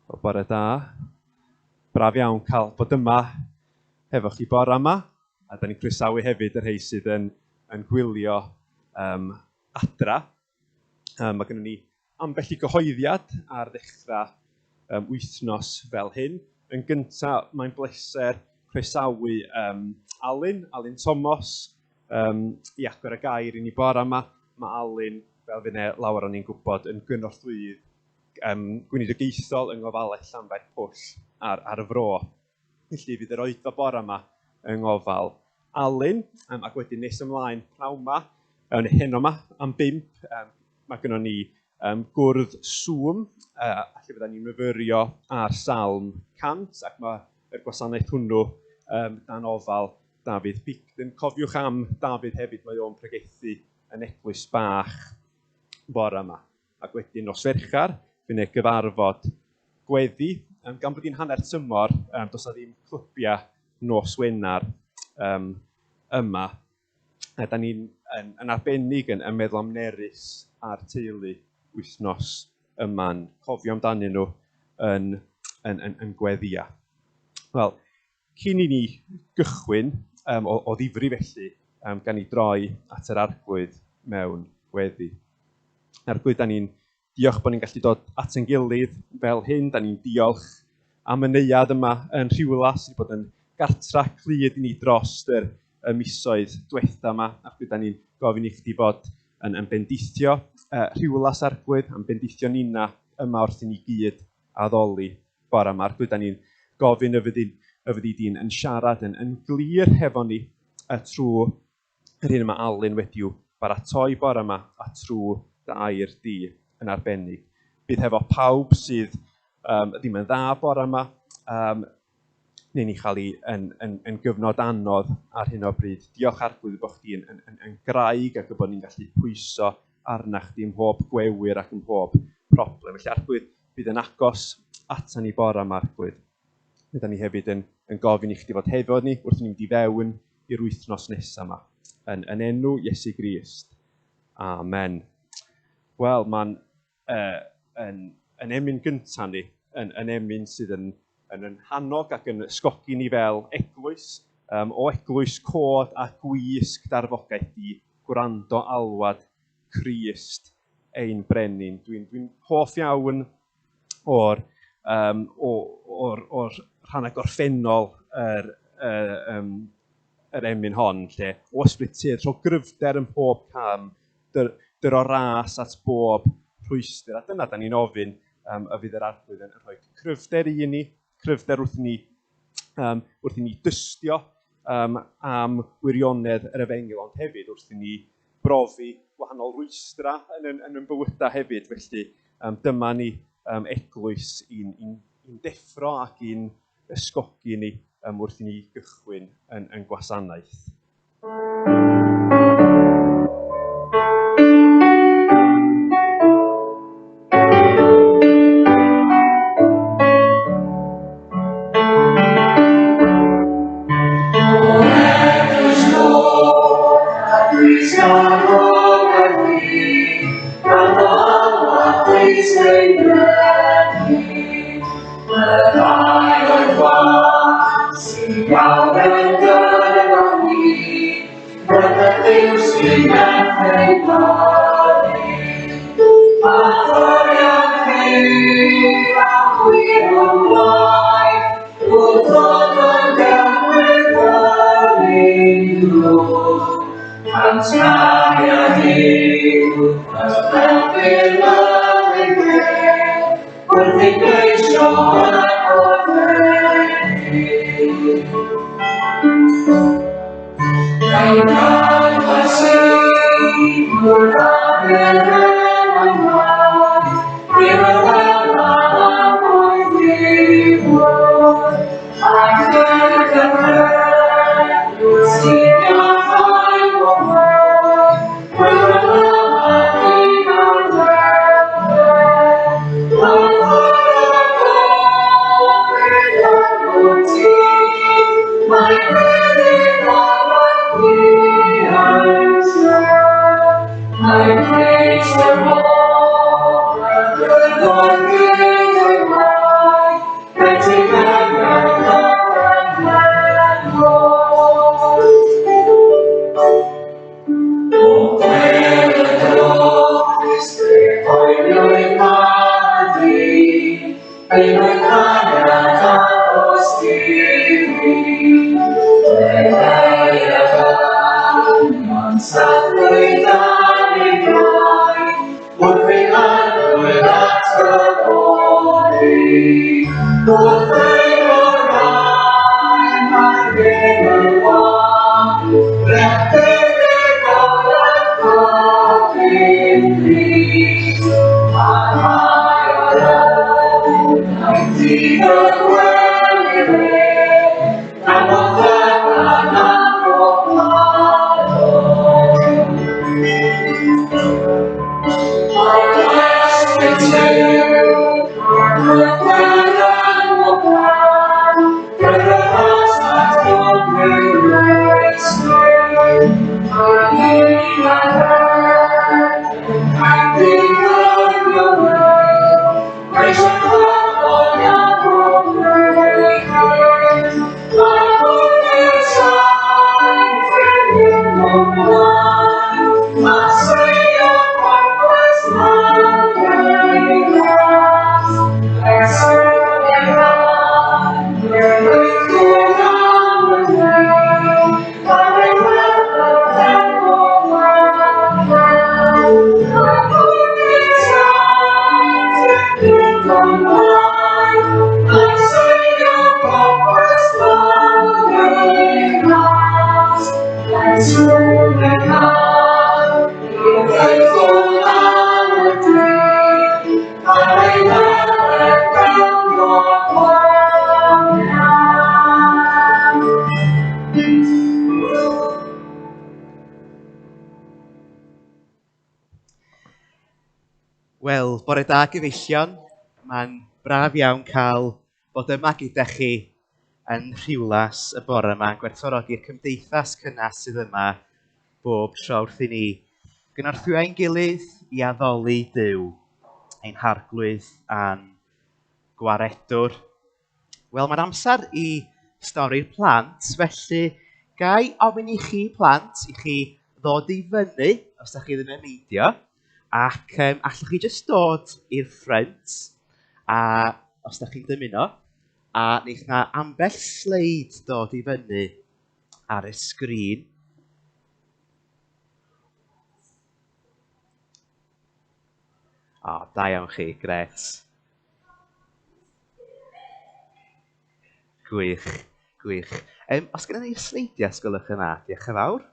Wel, bore da. Braf iawn cael bod yma hefo chi bore yma. A da ni'n croesawu hefyd y rhai sydd yn gwylio adra. Mae gennym ni ambell i gyhoeddiad ar ddechrau wythnos fel hyn. Yn gyntaf, mae'n bleser croesawu Alun Thomas, i agor y gair i ni bore yma. Mae Alun, fel fydd lawer o'n ni'n gwybod, yn gynorthwyydd gweinidogaethol yng ngofalaeth Llanfairpwll ar y fro. Felly fydd yr oedfa bore yma yng ngofal Alun, ac wedyn nes ymlaen pnawn yma, yn heno yma am 5, mae gynnon ni gwrdd Zoom, a lle fyddan ni'n myfyrio ar Salm 100, ac mae yr gwasanaeth hwnnw dan ofal Dafydd Picton. Cofiwch am Dafydd hefyd, mae o'n pregethu yn eglwys bach bore yma. Ac wedyn nos Fercher, fydd yna gyfarfod gweddi. Gan bod hi'n hanner tymor, does 'na ddim clybiau nos Wener yma. A da ni'n yn arbennig yn meddwl am Nerys a'r teulu wythnos yma'n cofio amdanyn nhw yn gweddia. Wel, cyn i ni gychwyn o ddifri felly, gan i droi at yr Arglwydd mewn gweddi. Arglwydd, da ni'n diolch bod ni'n gallu dod at ein gilydd fel hyn. Da ni'n diolch am y neuadd yma yn Rhiwlas, sydd wedi bod yn gartra clyd i ni dros y misoedd diwetha yma. Arglwydd, da ni'n gofyn i chdi fod yn bendithio Rhiwlas, Arglwydd, am bendithio nina yma wrth i ni gyd addoli bore yma. Arglwydd, da ni'n gofyn y fyddi di'n yn siarad yn glir hefo ni trwy yr hyn yma Alun wedi'w baratoi bore yma a trwy dy air di yn arbennig. Bydd hefo pawb sydd ddim yn dda bore yma, neu ni chael ei yn gyfnod anodd ar hyn o bryd. Diolch Arglwydd bod chdi yn graig ac y bod ni'n gallu pwyso arna chdi ym mhob gwewyr ac ym mhob problem. Felly Arglwydd, bydd yn agos ata ni bore yma, Arglwydd. Fydda ni hefyd yn gofyn i chdi fod hefo ni wrth i ni mynd i fewn i'r wythnos nesaf yma. Yn enw Iesu Grist. Amen. Wel, mae'n yn emyn gyntaf ni, yn emyn sydd yn hannog ac yn ysgogi ni fel eglwys, o eglwys cod a gwisg darfogaeth i gwrando alwad Crist ein brenin. Dwi'n hoff iawn o'r rhannau gorffennol yr emyn hon, lle o ysbryd tir, rho gryfder ym mhob cam, dyro ras at bob rhwystr. A dyna da ni'n ofyn y fydd yr Arglwydd yn rhoi cryfder i ni, cryfder wrth i ni dystio am wirionedd yr efengyl, ond hefyd wrth i ni brofi gwahanol rwystrau yn yn bywydau hefyd. Felly dyma ni eglwys i'n deffro ac i'n ysgogi ni wrth i ni gychwyn yn gwasanaeth. I praise the Lord. Wel, bore da gyfeillion. Mae'n braf iawn cael bod yma gyda chi yn Rhiwlas y bore yma, yn gwerthfawrogi'r cymdeithas cynnes sydd yma bob tro wrth i ni gynorthwyo ein gilydd i addoli Duw, ein harglwydd a'n gwaredwr. Wel, mae'n amser i stori'r plant, felly gai ofyn i chi plant, i chi ddod i fyny, os da chi ddim yn meindio, ac allwch chi jyst dod i'r ffrynt, a os da chi'n dymuno, a wneith na ambell sleid dod i fyny ar y sgrin. O, da iawn chi, gret. Gwych, gwych. Os gennym ni sleidiau, os gwelwch yn dda, diolch yn fawr.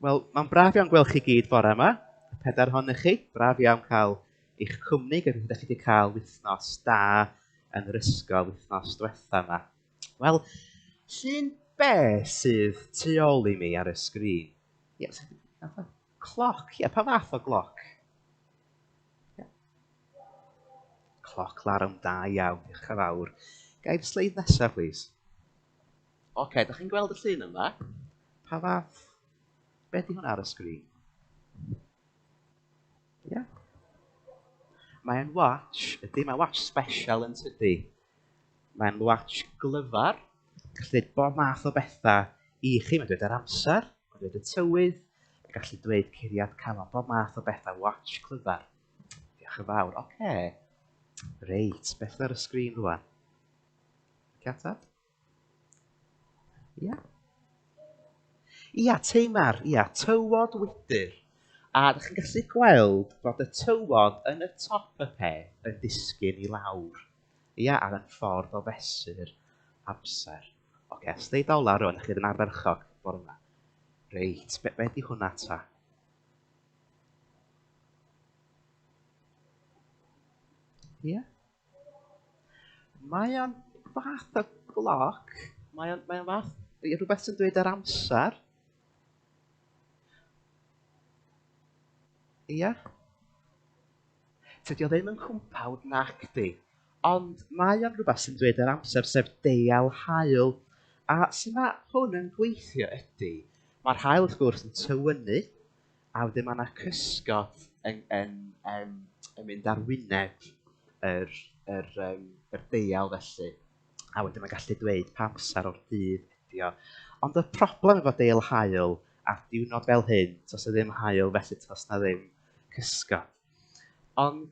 Wel, mae'n braf iawn gweld chi gyd bore yma, y pedair ohonych chi. Braf iawn cael eich cwmni, gobeithio ydych chi wedi cael wythnos da yn yr ysgol wythnos diwetha yma. Wel, llun be sydd tu ôl i mi ar y sgrin? Yes. Cloc, ie, pa fath o gloc? Yeah. Cloc larwm da iawn, diolch yn fawr. Gai'r sleid nesaf, please. Oce, okay, da chi'n gweld y llun yma? Pa fath? Be di hwnna ar y sgrin? Ie. Yeah. Mae'n watch, ydy, mae'n watch special yn tydi. Mae'n watch glyfar, gallu dweud bob math o bethau i chi. Mae'n dweud yr amser, mae'n dweud y tywydd, mae'n gallu dweud curiad calon, bob math o bethau, watch clyfar. Diolch yn fawr. Oce. Okay. Reit, beth ar y sgrin rwan? Ateb? Ia. Ia, teimar, ia, tywod wydr. A ydych chi'n gallu gweld bod y tywod yn y top y peth yn disgyn i lawr. Ia, ar yn ffordd o fesur amser. Oce, sleid ola rwan, chi yn ardderchog bore yma. Reit, be di hwnna ta? Ia? Mae o'n fath o gloc. Mae o'n, mae o'n fath... Rhywbeth sy'n dweud ar amser. Ia? Tydi o ddim yn cwmpawd nac di. Ond mae o'n rhywbeth sy'n dweud yr amser, sef deial haul. A sut mae hwn yn gweithio ydy, mae'r haul wrth gwrs yn tywynnu, a wedyn mae yna cysgod yn, yn, yn, yn mynd ar wyneb yr, yr, um, yr deial felly. A wedyn mae'n gallu dweud pa amser o'r dydd ydi o. Ond y problem efo deial haul ar diwrnod fel hyn, tos na ddim haul, felly tos na ddim cysgod. Ond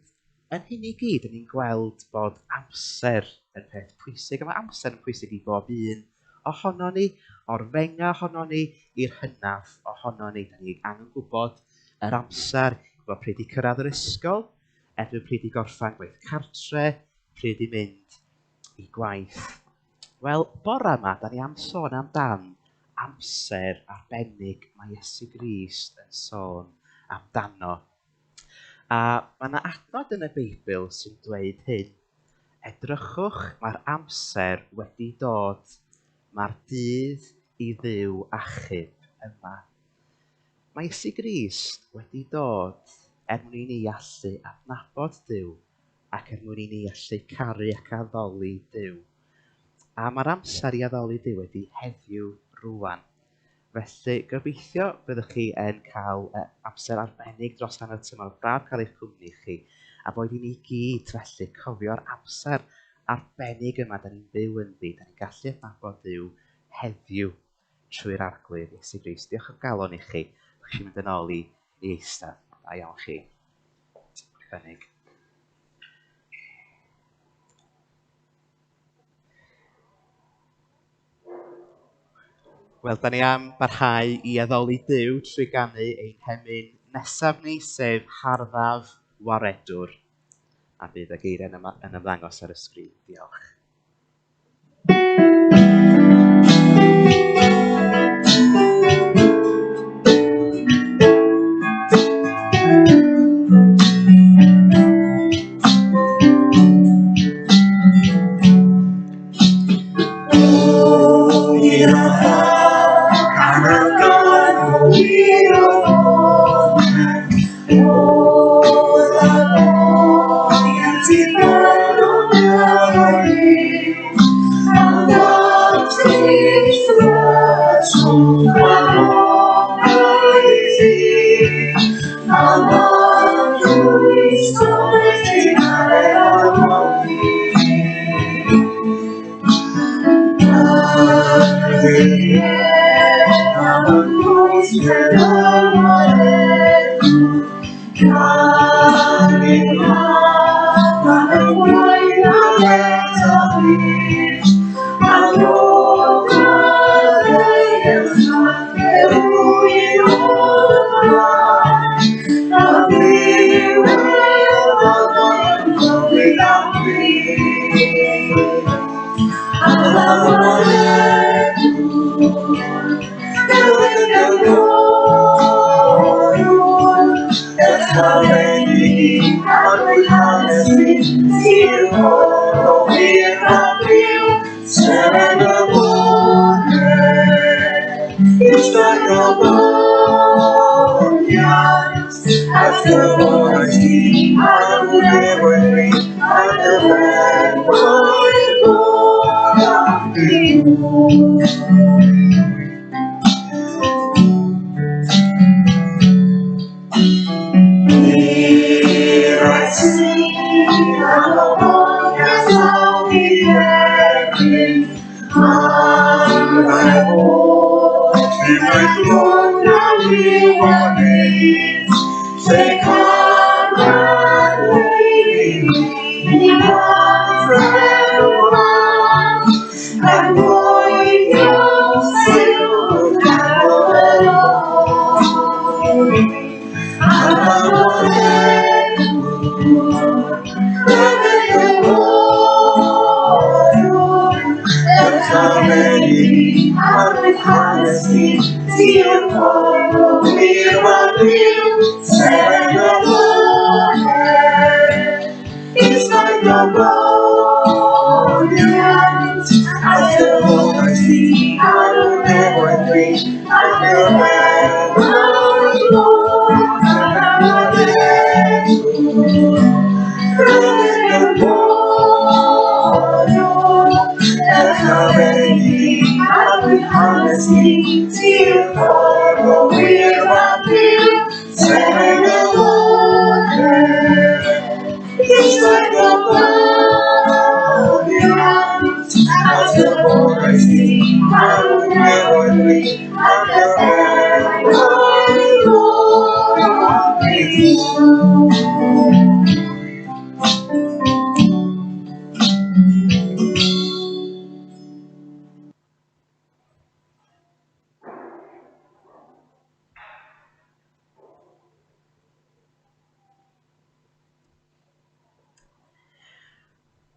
yn hyn i gyd, ni'n gweld bod amser yn peth pwysig, a mae amser yn pwysig i bob un ohono ni, o'r fenga ohono ni i'r hynaf ohono ni. Da ni angen gwybod yr amser, gwybod pryd i cyrraedd yr ysgol, erbyn pryd i gorffan gwaith cartre, pryd i mynd i gwaith. Wel, bore yma, da ni am sôn amdan amser arbennig mae Iesu Grist yn sôn amdano. A mae yna adnod yn y Beibl sy'n dweud hyn. Edrychwch, mae'r amser wedi dod. Mae'r dydd i Dduw achub yma. Mae Iesu Grist wedi dod er mwyn i ni allu adnabod Duw ac er mwyn i ni allu caru ac addoli Duw. A mae'r amser i addoli Duw wedi heddiw rwan. Felly, gobeithio byddwch chi yn cael amser arbennig dros hanner tymor. Braf cael eich cwmni chi. A boed i ni gyd felly cofio'r amser arbennig yma da ni'n byw ynddi. Da ni'n gallu adnabod Duw heddiw trwy'r Arglwydd Iesu Grist. Diolch o galon i chi. Ydych chi'n mynd yn ôl i eistedd. Da iawn chi. Arbennig. Wel, da ni am barhau i addoli Duw trwy ganu ein hemyn nesaf ni, sef Harddaf Waredwr. A bydd y geiriau yn ymddangos ar y sgrin. Diolch.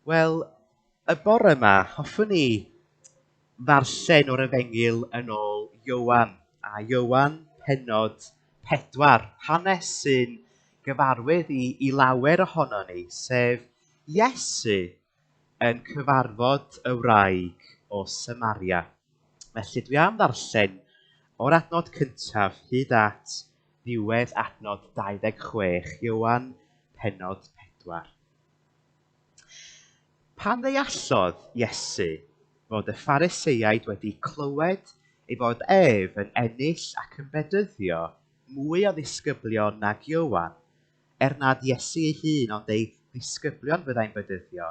Wel, y bore yma, hoffwn i ddarllen o'r Efengyl yn ôl Ioan, a Ioan pennod 4, hanes sy'n gyfarwydd i lawer ohonon ni, sef Iesu yn cyfarfod y wraig o Samaria. Felly dwi am ddarllen o'r adnod cyntaf hyd at ddiwedd adnod 26, Ioan pennod 4. Pan ddeallodd Iesu fod y Phariseiaid wedi clywed ei fod ef yn ennill ac yn bedyddio mwy o ddisgyblion nag Ioan, er nad Iesu ei hun ond ei ddisgyblion fyddai'n bedyddio,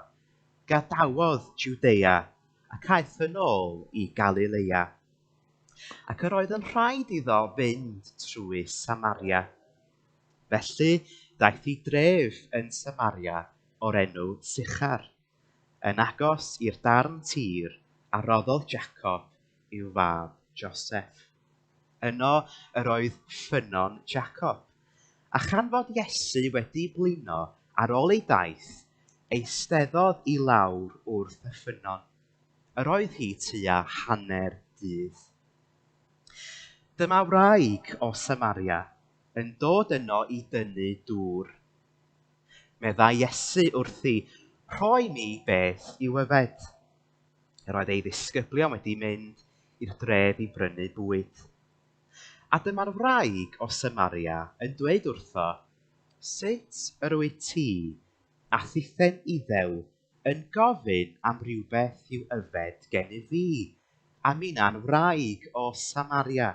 gadawodd Jwdea ac aeth yn ôl i Galilea. Ac yr oedd yn rhaid iddo fynd trwy Samaria. Felly daeth i dref yn Samaria o'r enw Sychar, yn agos i'r darn tir a roddodd Jacob i'w fab Joseph. Yno yr oedd ffynnon Jacob, a chan fod Iesu wedi blino ar ôl ei daith, eisteddodd i lawr wrth y ffynnon. Yr oedd hi tua hanner dydd. Dyma wraig o Samaria yn dod yno i dynnu dŵr. Meddai Iesu wrthi, rhoi mi beth i'w yfed. Yr oedd ei ddisgyblion wedi mynd i'r dref i brynu bwyd. A dyma'r wraig o Samaria yn dweud wrtho, sut yr wyt ti a thithen Iddew yn gofyn am rywbeth i'w yfed gennyf fi, a minna'n wraig o Samaria?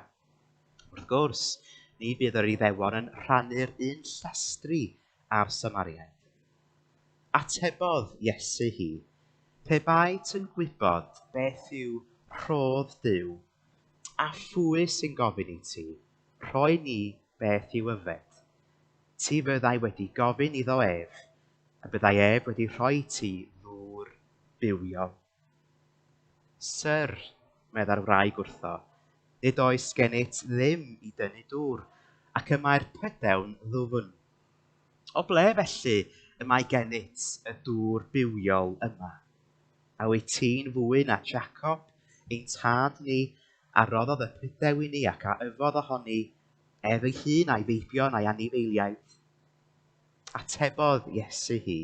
Wrth gwrs, ni bydd yr Iddewon yn rhannu'r un llestri â'r Samariaid. Atebodd Iesu hi, pe baet yn gwybod beth yw rhodd Duw, a phwy sy'n gofyn i ti, rhoi ni beth i'w yfed. Ti fyddai wedi gofyn iddo ef, a byddai ef wedi rhoi ti ddŵr bywiol. Syr, meddai'r wraig wrtho, nid oes gennyt ddim i dynnu dŵr, ac y mae'r pydewn ddwfn. O ble felly y mae gennyt y dŵr bywiol yma? A wyt ti'n fwy na Jacob, ein tad ni, a roddodd y pydew i ni ac a yfodd ohoni, ef ei hun a'i feibion a'i anifeiliaid? Atebodd Iesu hi,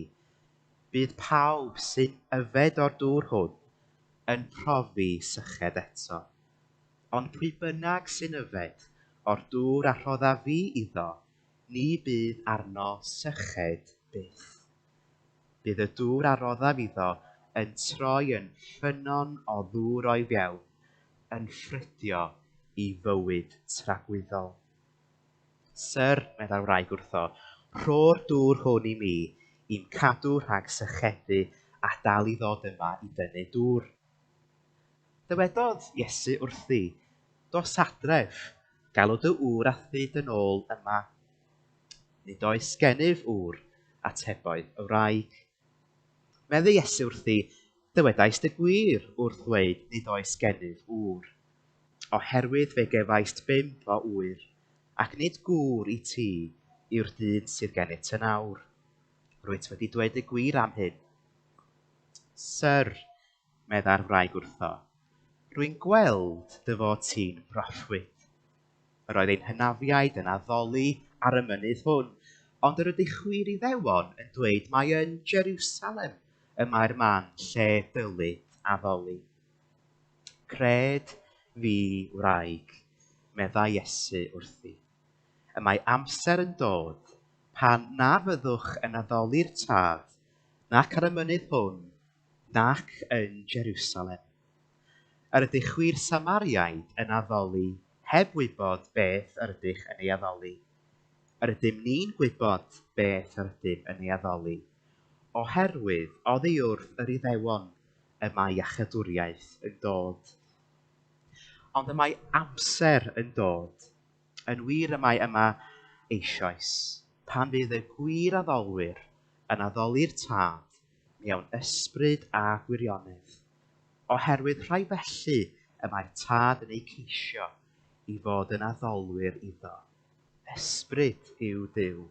bydd pawb sy'n yfed o'r dŵr hwn yn profi syched eto. Ond pwy bynnag sy'n yfed o'r dŵr a rhoddaf fi iddo, ni bydd arno syched byth. Bydd y dŵr a roddaf iddo yn troi yn ffynnon o ddŵr o'i fewn, yn ffrydio i fywyd tragwyddol. Syr, meddai'r wraig wrtho, rho'r dŵr hwn i mi, i'm cadw rhag sychedu a dal i ddod yma i dynnu dŵr. Dywedodd Iesu wrthi, dos adref, galw dy ŵr a thyd yn ôl yma. Nid oes gennyf ŵr, atebodd y wraig. Meddai Iesu wrthi, dywedaist y gwir wrth ddweud nid oes gennyf ŵr, oherwydd fe gefaist 5 o ŵyr, ac nid gŵr i ti yw'r dyn sydd gennyt yn awr. Rwyt wedi dweud y gwir am hyn. Syr, meddai'r wraig wrtho, rwy'n gweld dy fod ti'n broffwyd. Yr oedd ein hynafiaid yn addoli ar y mynydd hwn, ond yr ydych chwi'r Iddewon yn dweud mai yn Jerusalem y mae'r man lle dylid addoli. Cred fi, wraig, meddai Iesu wrthi. Y mae amser yn dod pan na fyddwch yn addoli'r Tad, nac ar y mynydd hwn, nac yn Jerusalem. Yr ydych chwi'r Samariaid yn addoli heb wybod beth yr ydych yn ei addoli. Yr ydym ni'n gwybod beth yr ydym yn ei addoli, oherwydd oddi wrth yr Iddewon y mae iachawdwriaeth yn dod. Ond y mae amser yn dod, yn wir y mae yma eisoes, pan fydd y gwir addolwyr yn addoli'r Tad mewn ysbryd a gwirionedd, oherwydd rhai felly y mae'r Tad yn eu ceisio i fod yn addolwyr iddo. Ysbryd yw Duw,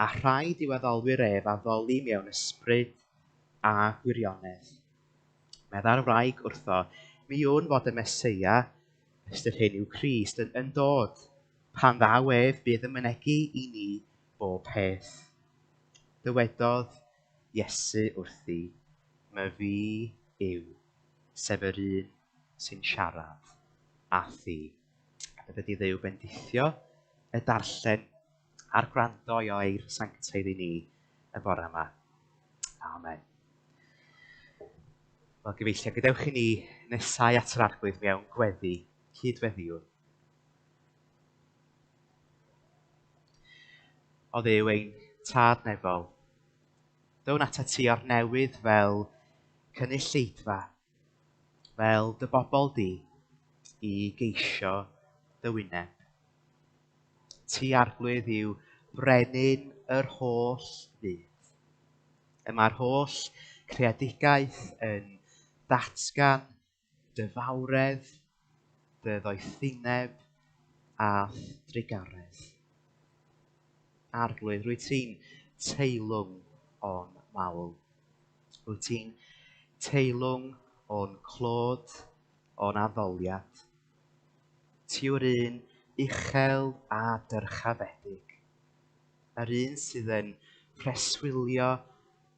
a rhaid i'w addolwyr ef addoli mewn ysbryd a gwirionedd. Meddai'r wraig wrtho, mi wn fod y Meseia, ystyr hyn yw Crist, yn dod. Pan ddaw ef, bydd yn mynegi i ni bob peth. Dywedodd Iesu wrthi, myfi yw, sef yr un sy'n siarad â thi. A bydde di Dduw bendithio y darllen a'r gwrando i oer sanctaidd i ni y bore yma. Amen. Wel, gyfeillion, gadewch i ni nesau at yr Arglwydd mewn gweddi, cyd-weddïwn. O Dduw ein Tad nefol, down atat ti o'r newydd fel cynulleidfa, fel dy bobl di, i geisio dy wyneb. Ti, Arglwydd, yw brenin yr holl fyd. Y mae'r holl creadigaeth yn datgan dy fawredd, dy ddoethineb a thrugaredd. Arglwydd, rwyt ti'n teilwng o'n mawl. Rwyt ti'n teilwng o'n clod, o'n addoliad. Ti yw'r un uchel a dyrchafedig, yr un sydd yn preswylio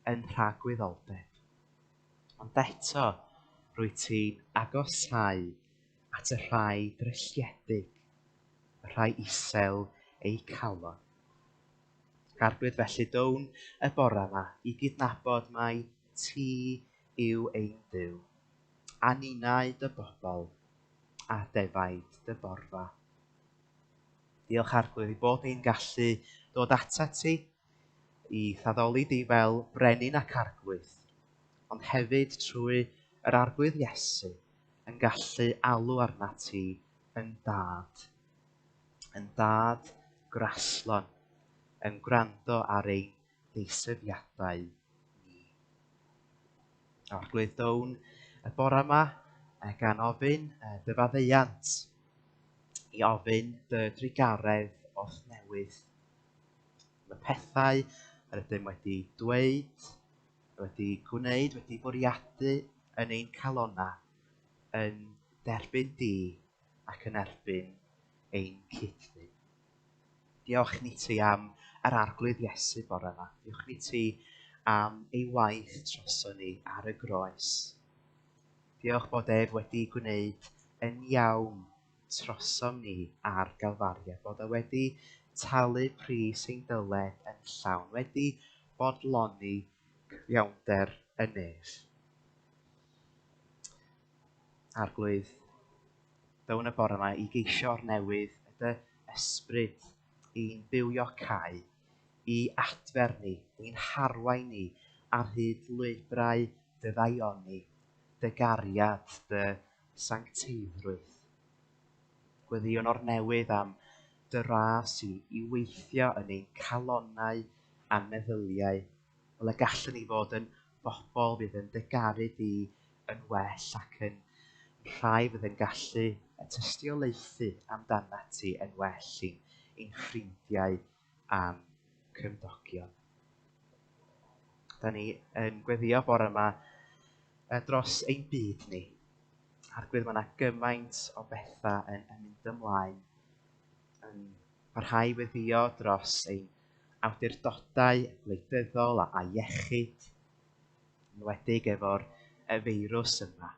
yn rhagwyddoldeb. Ond eto, rwyt ti'n agosáu at y rhai drylliedig, y rhai isel eu calon. Arglwydd, felly down y bore yma i gydnabod mai ti yw ein Duw, a ninnau dy bobl, a defaid dy borfa. Diolch, Arglwydd, i bod ni'n gallu dod atat ti, i thaddoli di fel brenin ac arglwydd, ond hefyd trwy yr Arglwydd Iesu yn gallu alw arnat ti yn dad. Yn dad graslon, yn gwrando ar ein deisyfiadau ni. Arglwydd, down y bore yma gan ofyn dy faddeuant, i ofyn dy drugaredd o'th newydd. Mae pethau yr ydym wedi dweud, wedi gwneud, wedi bwriadu yn ein calonnau, yn derbyn di ac yn erbyn ein cyd-ddyn. Diolch ni ti am yr Arglwydd Iesu bore yma. Diolch ni ti am ei waith droson ni ar y groes. Diolch bod ef wedi gwneud yn iawn trosom ni ar Galfaria, bod e wedi talu pris ein dyled yn llawn, wedi bodloni cyfiawnder y nef. Arglwydd, down y bore yma i geisio'r newydd dy ysbryd i'n bywiocáu, i adfer ni, i'n harwain ni ar hyd lwybrau dy ddaioni, dy gariad, dy sancteiddrwydd. Gweddïwn o'r newydd am dy ras i weithio yn ein calonnau a'n meddyliau, fel y gallwn ni fod yn bobl fydd yn dy garu di yn well ac yn rhai fydd yn gallu tystiolaethu amdanat ti yn well i'n ffrindiau a'n cymdogion. Da ni yn gweddio bore yma dros ein byd ni. Arglwydd, mae yna gymaint o bethau yn mynd ymlaen, yn parhau weddio dros ein awdurdodau gwleidyddol a iechyd, yn enwedig efo'r feirws yma.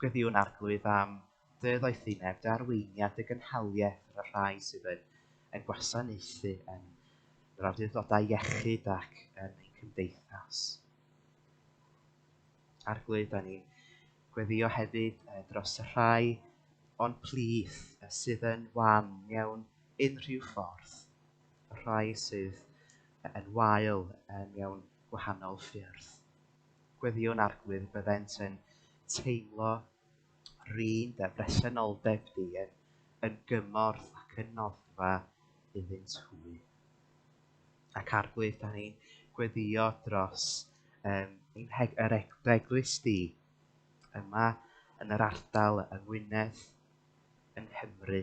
Gweddiwn, Arglwydd, am dy ddoethineb, dy arweiniad, dy gynhaliaeth ar y rhai sydd yn gwasanaethu yn yr awdurdodau iechyd ac yn ein cymdeithas. Arglwydd, da ni'n gweddio hefyd dros y rhai o'n plith sydd yn wan mewn unrhyw ffordd, y rhai sydd yn wael mewn gwahanol ffyrdd. Gweddiwn, Arglwydd, byddent yn teimlo rhin dy bresenoldeb di yn gymorth ac yn noddfa iddynt hwy. Ac Arglwydd, da ni'n gweddio dros yr eglwys di yma yn yr ardal yng Ngwynedd, yng Nghymru.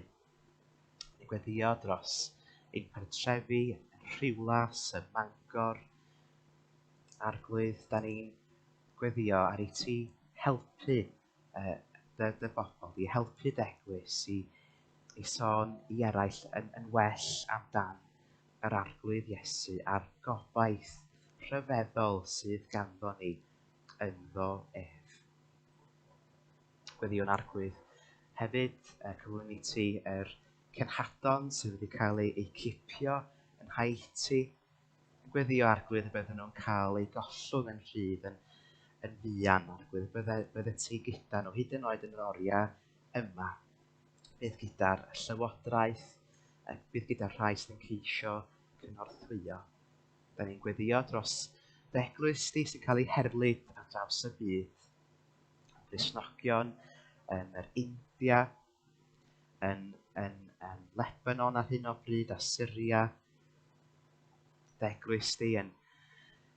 Ni'n gweddio dros ein pentrefi, yn Rhiwlas, ym Mangor. Arglwydd, da ni'n Gweddio ar i ti helpu dy bobl, i helpu dy eglwys, i sôn i eraill yn well amdan yr Arglwydd Iesu a'r gobaith rhyfeddol sydd ganddo ni ynddo ef. Gweddïwn Arglwydd hefyd, cyflwyno i ti yr cenhadon sydd wedi cael eu cipio yn Haiti. Gweddio Arglwydd y bydden nhw'n cael eu gollwng yn rhydd yn fuan, Arglwydd. Bydde ti gyda nhw, hyd yn oed yn yr oriau yma. Bydd gyda'r llywodraeth, bydd gyda'r rhai sydd yn ceisio cynorthwyo. Da ni'n gweddio dros dy eglwys di sy'n cael ei herlid ar draws y byd. Gristnogion yn yr India, yn Lebanon ar hyn o bryd, a Syria. Dy eglwys di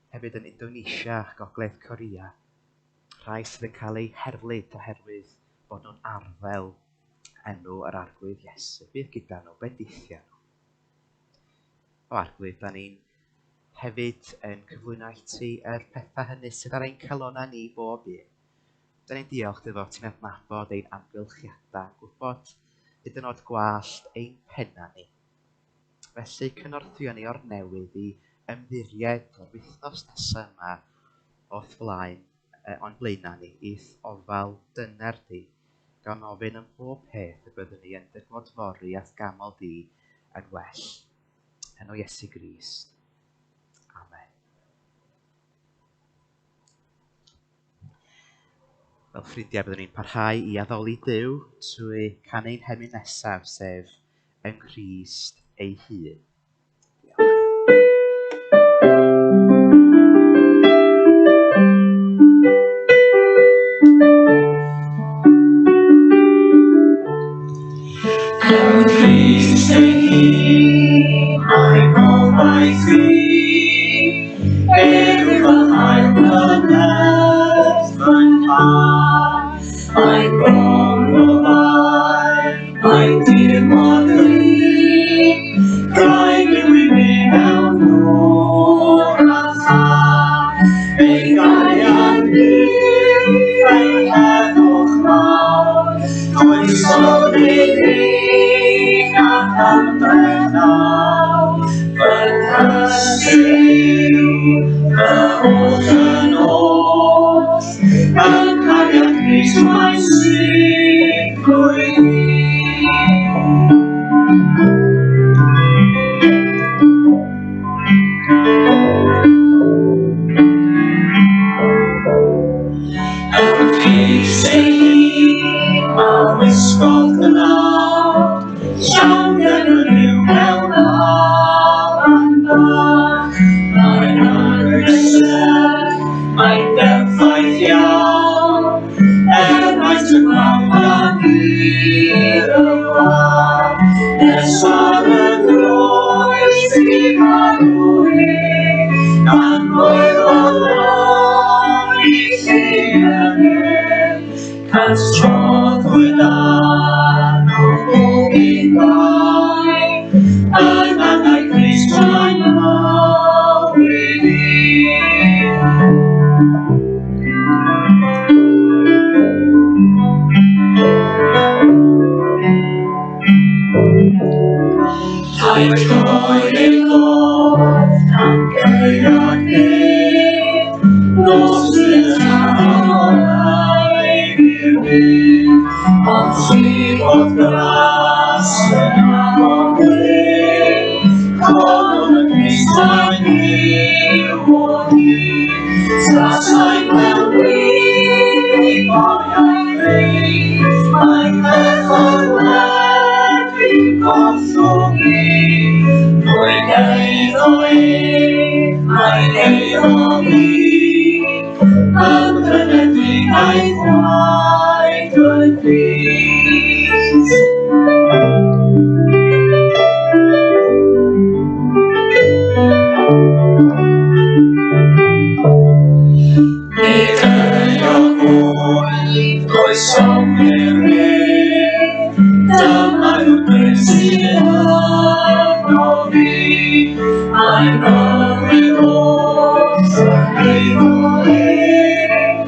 hefyd yn Indonesia, Gogledd Corea. Rhai sydd yn cael eu herlid oherwydd bod nhw'n arddel enw yr Arglwydd Iesu. Bydd gyda nhw, bendithia nhw. O Arglwydd, da ni'n hefyd yn cyflwyno i ti yr pethau hynny sydd ar ein calonnau ni bob un. Da ni'n diolch dy fod ti'n adnabod ein amgylchiadau, gwybod hyd yn oed gwallt ein pennau ni. Felly cynorthwyo ni o'r newydd i ymddiried o'r wythnos nesaf yma o'th flaen, o'n blaenau ni, i'th ofal dyner di, gan ofyn ym mhob peth y byddwn ni yn dy glodfori a'th ganmol di yn well. Enw Iesu Grist. Amen. Fel ffrindiau, byddwn ni'n parhau i addoli Duw trwy canu'n hemyn nesaf, sef yng Nghrist ei hun. Yng Nghrist ei hun, mae gobaith i, ef yw fy haul cynnes fy nhad. Mae bron o ddau, mae dir mor gryf, graig yw i mi mewn dŵr a thân. Ei gariad byw, ei heddwch mawr, croesodd ei ddig ac ymdrech nawr. Fy nghysur, fy holl yn oll, yng nghariad Crist mae'n sicrwydd i. Yng Nghrist ei hun a wisgodd gnawd, llawn gynnwrf mewn afan bach. Mae'n anghysur, mae'n berffaith iawn, er maint y gwawd a hir y wlad. Nes ar y groes i farw ef, gan waelodd bron i lle y nef. Castroddwyd arno bob un bai, yn angau Crist mae'n mywyd i. Rhaid troi ei gof gan geiriad neb, nos sydd tan olau i'r byd. Ond llifodd gras yn afon gref, codwn y Crist a'i byw o hyd. Tasai mewn gwir ei goriau greu, mae pethau wedi gollwng i. Drwy eiddo ef, mae eiddo fi, ymbrynedig a'i gwaed y Crist. Nid euog wyf, croesom i'r nef, dyma yw'r bryn sydd yno fi. Mae'n bywyd oll yn eiddo ef,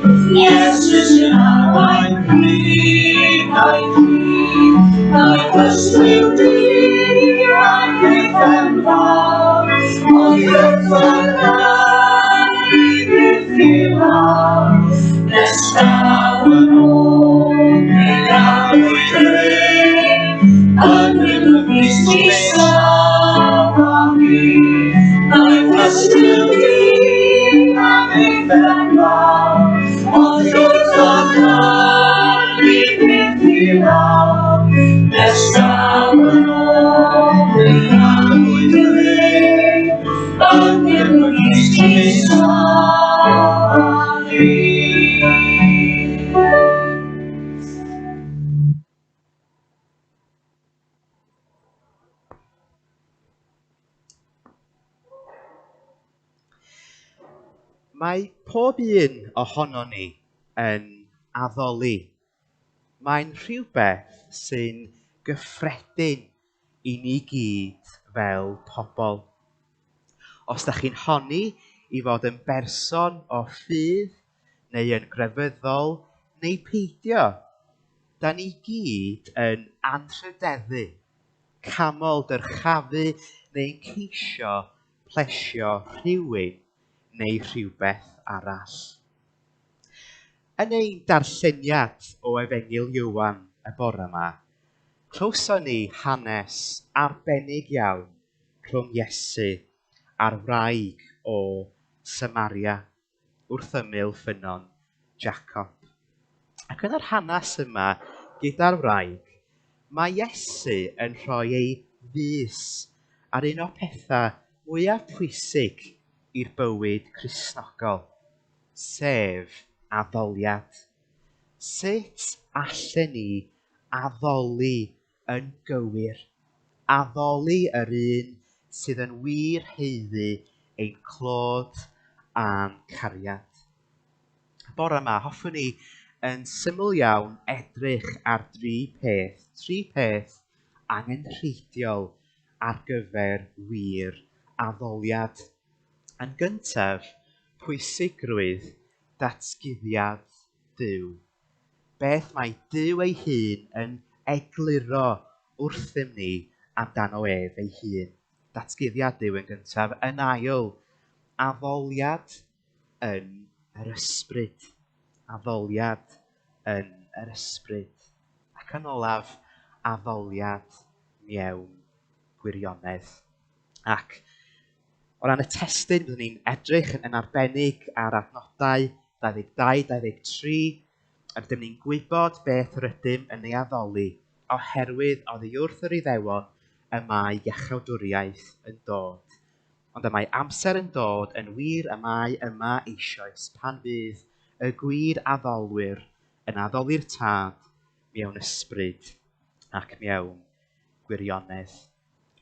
Ers talwm yn ôl, mi rannwyd y le, yn gefnogi Crist a fi. Mae pob un ohonon ni yn addoli. Mae'n rhywbeth sy'n gyffredin i ni gyd fel pobl. Os da chi'n honni i fod yn berson o ffydd neu yn grefyddol neu peidio, da ni gyd yn anrhydeddu, camol dyrchafu neu'n ceisio plesio rhywun neu rhywbeth arall. Yn ein darlleniad o Efengyl Ioan y bore yma, clywson ni hanes arbennig iawn rhwng Iesu a'r wraig o Samaria wrth ymyl ffynnon Jacob. Ac yn yr hanes yma gyda'r wraig, mae Iesu yn rhoi ei fys ar un o'r pethau mwyaf pwysig i'r bywyd Cristnogol, sef addoliad. Sut allen ni addoli yn gywir? Addoli yr un sydd yn wir haeddu ein clod a'n cariad. Bore yma, hoffwn i yn syml iawn edrych ar dri peth angenrheidiol ar gyfer wir addoliad. Yn gyntaf, pwysigrwydd datguddiad Duw. Beth mae Duw ei hun yn egluro wrthym ni amdano ef ei hun. Datguddiad Duw yn gyntaf. Yn ail, addoliad yn yr ysbryd. Addoliad yn yr ysbryd. Ac yn olaf, addoliad mewn gwirionedd. Ac o ran y testun, byddwn ni'n edrych yn arbennig ar adnodau 22-23. Rydym ni'n gwybod beth rydym yn ei addoli, oherwydd oddi wrth yr Iddewon y mae iachawdwriaeth yn dod. Ond y mae amser yn dod, yn wir y mae yma eisoes, pan fydd y gwir addolwyr yn addoli'r Tad mewn ysbryd ac mewn gwirionedd.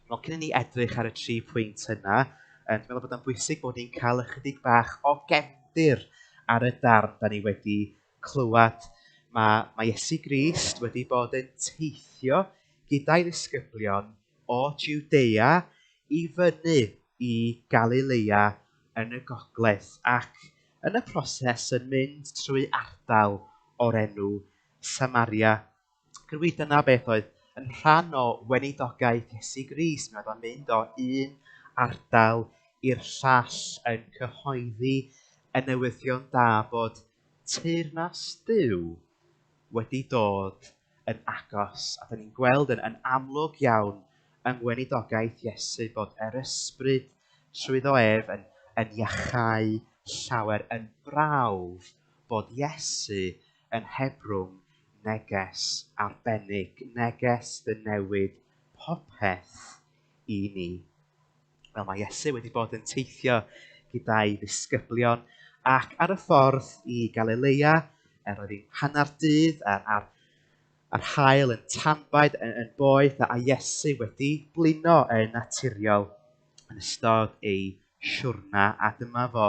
Wel, cyn i ni edrych ar y tri pwynt yna, dwi'n meddwl bod o'n bwysig bod ni'n cael ychydig bach o gefndir ar y darn da ni wedi clywed. Mae Iesu Grist wedi bod yn teithio gyda'i ddisgyblion o Jwdea i fyny i Galilea yn y gogledd, ac yn y proses yn mynd trwy ardal o'r enw Samaria. Ac yn wir dyna beth oedd yn rhan o weinidogaeth Iesu Grist. Mi oedd o'n mynd o un ardal i'r llall yn cyhoeddi y newyddion da bod teyrnas Duw wedi dod yn agos. A da ni'n gweld yn amlwg iawn yng ngweinidogaeth Iesu bod yr ysbryd trwyddo ef yn iachau llawer, yn brawf bod Iesu yn hebrwng neges arbennig, neges ddynewid popeth i ni. Wel, mae Iesu wedi bod yn teithio gyda'i ddisgyblion ac ar y ffordd i Galilea, roedd hi'n hanner dydd a'r haul yn tanbaid yn boeth, a Iesu wedi blino yn naturiol yn ystod ei siwrna, a dyma fo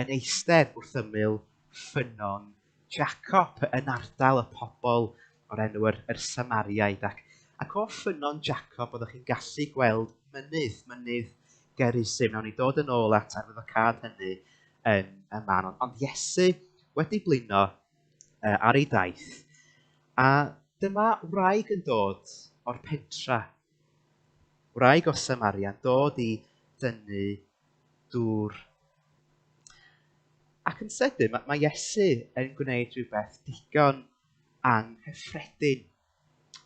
yn eistedd wrth ymyl ffynnon Jacob yn ardal y pobl o'r enw yr Samariaid. Ac o ffynnon Jacob oeddech chi'n gallu gweld mynydd Gerizim. Nawn ni dod yn ôl at arwyddocâd hynny yn y man. Ond Iesu wedi blino ar ei daith, a dyma wraig yn dod o'r pentra, wraig o Samaria, yn dod i dynnu dŵr. Ac yn sydyn, mae Iesu yn gwneud rhywbeth digon anghyffredin.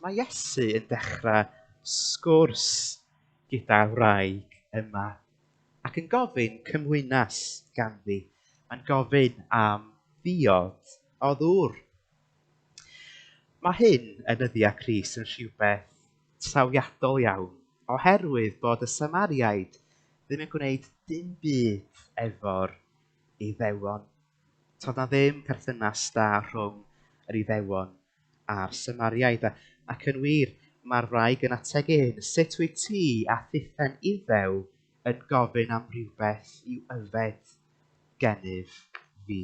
Mae Iesu yn dechrau sgwrs gyda'r wraig yma ac yn gofyn cymwynas ganddi. Mae'n gofyn am ddiod o ddŵr. Mae hyn yn nyddiau Crist yn rhywbeth trawiadol iawn, oherwydd bod y Samariaid ddim yn gwneud dim byd efo'r Iddewon. Toedd na ddim perthynas da rhwng yr Iddewon a'r Samariaid. Ac yn wir, mae'r wraig yn ategu hyn, sut wyt ti a thithen Iddew yn gofyn am rhywbeth i'w yfed gennyf fi?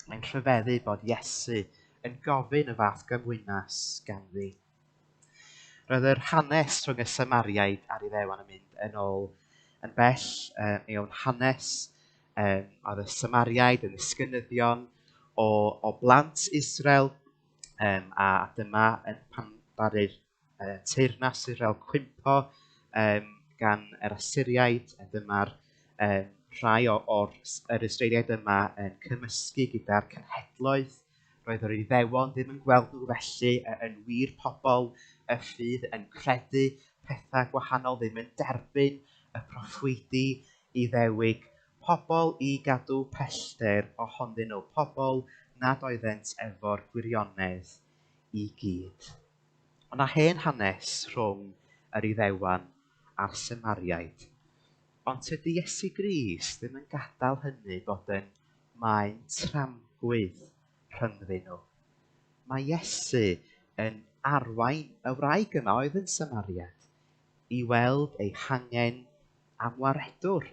Mae'n rhyfeddu bod Iesu yn gofyn y fath gymwynas ganddi. Roedd yr hanes rhwng y Samariaid a'r Iddewon yn mynd yn ôl yn bell mewn hanes. Oedd y Samariaid yn ddisgynyddion o blant Israel, a dyma yn pan ddaru'r teyrnas Israel cwympo gan yr Asyriaid, a dyma'r rhai o'r yr Israeliaid yma yn cymysgu gyda'r cenhedloedd. Roedd yr Iddewon ddim yn gweld nhw felly yn wir pobl y ffydd, yn credu pethau gwahanol, ddim yn derbyn y proffwydi Iddewig, pobl i gadw pellter ohonyn nhw, pobl nad oeddent efo'r gwirionedd i gyd. Ond na hen hanes rhwng yr Iddewon a'r Samariaid. Ond tydi Iesu Grist ddim yn gadael hynny bod yn maen tramgwydd rhyngddyn nhw. Mae Iesu yn arwain y wraig yma oedd yn Samariad i weld ei hangen am waredwr,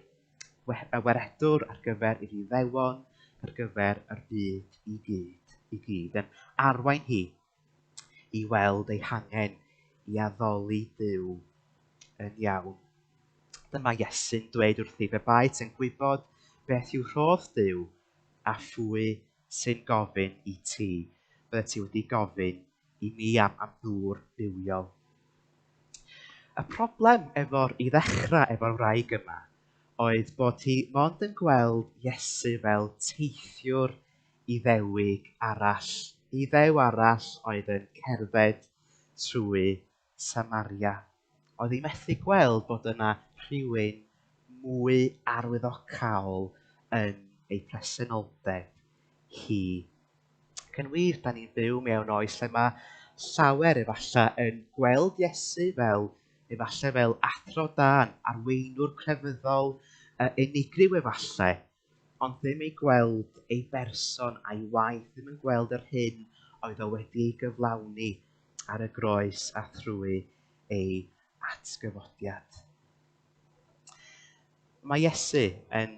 y waredwr ar gyfer yr Iddewon, ar gyfer yr byd i gyd, yn arwain hi i weld ei hangen i addoli Duw yn iawn. Dyma Iesu'n dweud wrthi, fe baet yn gwybod beth yw rhodd Duw a phwy sy'n gofyn i ti, bydde ti wedi gofyn i mi am ddŵr bywiol. Y problem i ddechrau efo'r wraig yma oedd bod hi mond yn gweld Iesu fel teithiwr Iddewig arall. Iddew arall oedd yn cerdded trwy Samaria. Oedd hi methu gweld bod yna rhywun mwy arwyddocaol yn ei presenoldeb hi. Ac yn wir, da ni'n byw mewn oes lle mae llawer efallai yn gweld Iesu fel efallai fel athro da, arweinwr crefyddol, unigryw efallai, ond ddim ei gweld ei berson a'i waith, ddim yn gweld yr hyn oedd o wedi ei gyflawni ar y groes a thrwy ei atgyfodiad. Mae Iesu yn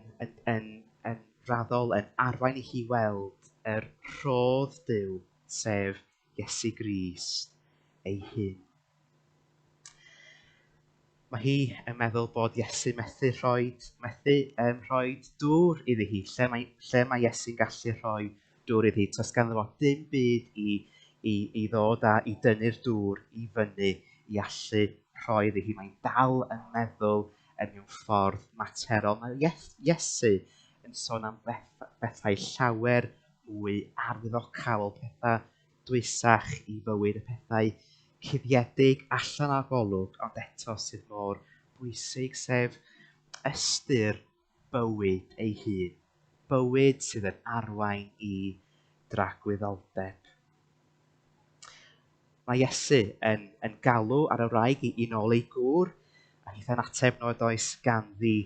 raddol yn arwain i hi weld yr rhodd Duw, sef Iesu Grist ei hun. Mae hi yn meddwl bod Iesu methu rhoi dŵr iddi hi, lle mae Iesu'n gallu rhoi dŵr iddi hi. Does ganddo fo dim byd i ddod a i dynnu'r dŵr i fyny i allu rhoi iddi hi. Mae'n dal yn meddwl mewn ffordd materol. Mae Iesu yn sôn am bethau llawer mwy arwyddocaol, pethau dwysach i fywyd, y pethau cuddiedig allan o'r golwg, ond eto sydd mor bwysig, sef ystyr bywyd ei hun, bywyd sydd yn arwain i dragwyddoldeb. Mae Iesu yn galw ar y wraig i nôl ei gŵr, a hitha'n ateb nad oes ganddi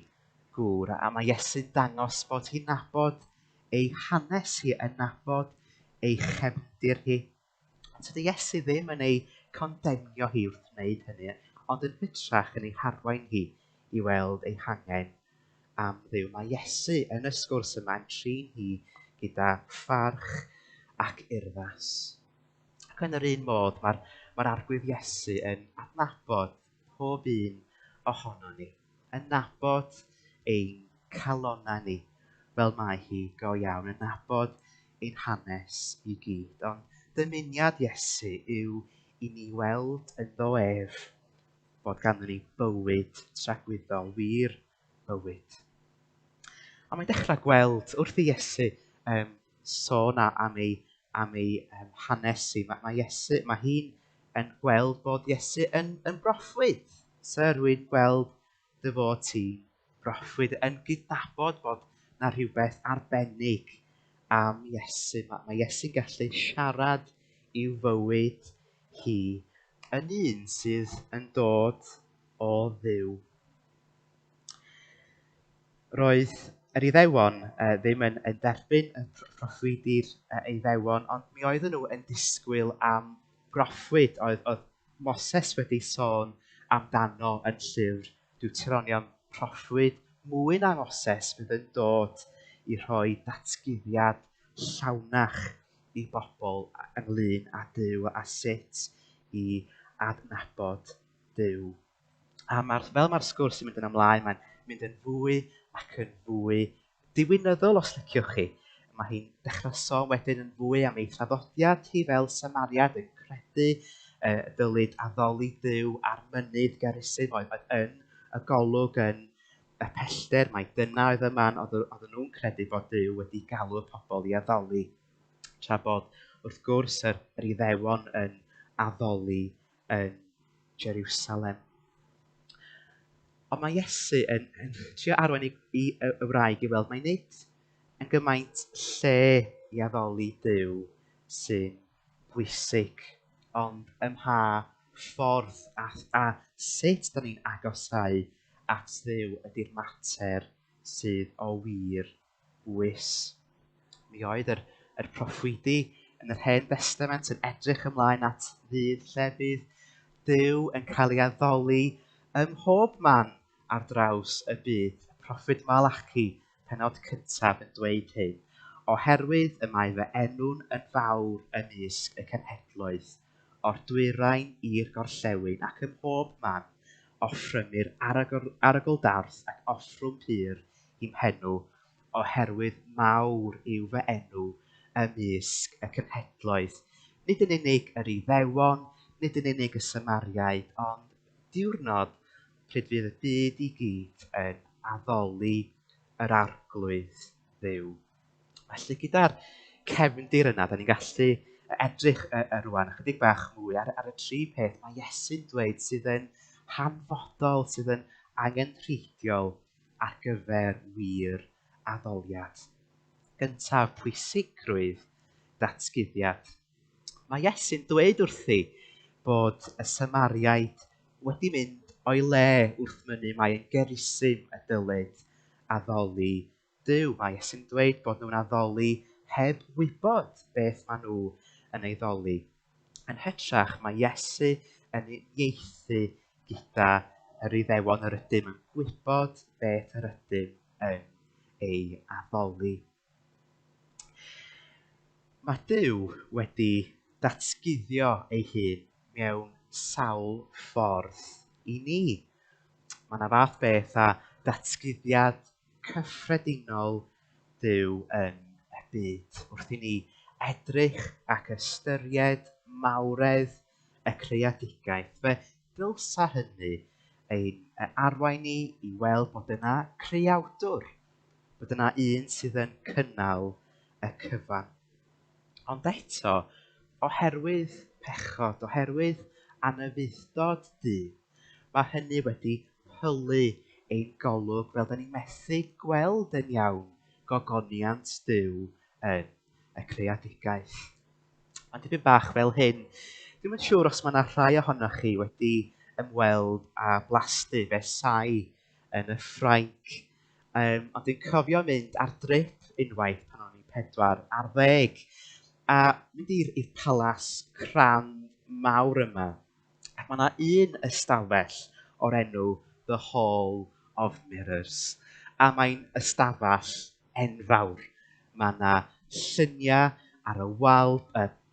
gŵr. A mae Iesu'n dangos bod hi'n nabod ei hanes hi, yn nabod ei chefndir hi. Ond tydi Iesu ddim yn ei condemnio hi wrth wneud hynny, ond yn hytrach yn ei harwain hi i weld ei hangen am Dduw. Mae Iesu yn y sgwrs yma yn trin hi gyda pharch ac urddas. Ac yn yr un modd, mae'r Arglwydd Iesu yn adnabod pob un ohonon ni, yn nabod ein calonnau ni, fel mae hi go iawn, yn nabod ein hanes i gyd. Ond dymuniad Iesu yw i ni weld ynddo ef bod ganddo ni bywyd tragwyddol, wir bywyd. A mae'n dechrau gweld wrth i Iesu sôn am ei hanes hi. Mae hi'n yn gweld bod Iesu yn broffwyd. So rwy'n gweld dy fod ti'n broffwyd, yn gydnabod bod na rhywbeth arbennig am Iesu. Mae Iesu'n gallu siarad i'w fywyd hi yn un sydd yn dod o Dduw. Roedd yr Iddewon ddim yn derbyn y proffwydi'r Iddewon, ond mi oedden nhw yn disgwyl am broffwyd oedd Moses wedi sôn amdano yn llyfr Deuteronomium, proffwyd mwy na Moses fydd yn dod i rhoi datguddiad llawnach i bobl ynglyn â Duw a sut i adnabod Duw. A fel mae'r sgwrs yn mynd yn ymlaen, mae'n mynd yn fwy ac yn fwy diwinyddol, os liciwch chi. Mae hi'n dechrau sôn wedyn yn fwy am ei thraddodiad hi fel Samariad yn credu dylid addoli Duw ar mynydd Gerizim oedd yn y golwg yn y pellter, mai dyna oedd y man oedden nhw'n credu bod Duw wedi galw y pobl i addoli, tra bod wrth gwrs yr Iddewon yn addoli yn Jerusalem. Ond mae Iesu yn trio arwain i y wraig i weld mai nid yn gymaint lle i addoli Duw sy'n bwysig, ond ym mha ffordd a sut da ni'n agosáu at Dduw ydy'r mater sydd o wir bwys. Mi oedd yr proffwydi yn yr Hen Destament yn edrych ymlaen at ddydd lle bydd Duw yn cael ei addoli ym mhob man ar draws y byd. Proffwyd Malachi, penod cyntaf, yn dweud hyn: oherwydd y mae fy enw'n yn fawr ymysg y cenhedloedd, o'r dwyrain i'r gorllewin ac ym mhob man offrymir arogl darth ac offrwm pur i'm henw, oherwydd mawr yw fy enw ymysg y cenhedloedd. Nid yn unig yr Iddewon, nid yn unig y Samariaid, ond diwrnod pryd fydd y byd i gyd yn addoli yr Arglwydd Dduw. Felly gyda'r cefndir yna, da ni'n gallu edrych rwan ychydig bach mwy ar y tri peth mae Iesu'n dweud sydd yn hanfodol, sydd yn angenrheidiol ar gyfer wir addoliad. Gyntaf, pwysigrwydd datguddiad. Mae Iesu'n dweud wrthi bod y Samariaid wedi mynd o'i le wrth mynnu mai yn Gerizim y dylid addoli Duw. Mae Iesu'n dweud bod nhw'n addoli heb wybod beth maen nhw yn ei ddoli. Yn hytrach, mae Iesu yn uniaethu gyda yr Iddewon yr ydym yn gwybod beth yr ydym yn ei addoli. Mae Duw wedi datguddio ei hun mewn sawl ffordd i ni. Mae yna fath beth â datguddiad cyffredinol Duw yn y byd. Wrth i ni edrych ac ystyried mawredd y creadigaeth, fe ddylsa hynny ein arwain ni i weld bod yna creawdwr, bod yna un sydd yn cynnal y cyfan. Ond eto, oherwydd pechod, oherwydd anufudd-dod dyn, mae hynny wedi pylu ein golwg fel da ni'n methu gweld yn iawn gogoniant Duw yn y creadigaeth. Mae'n dipyn bach fel hyn. Dwi'm yn siŵr os mae yna rhai ohonoch chi wedi ymweld â blasty Versailles yn y Ffrainc. Ond dwi'n cofio mynd ar drip unwaith pan o'n i'n 14 a mynd i'r palas crand mawr yma. Ac mae yna un ystafell o'r enw The Hall of Mirrors. A mae'n ystafell enfawr. Mae yna lluniau ar y wal,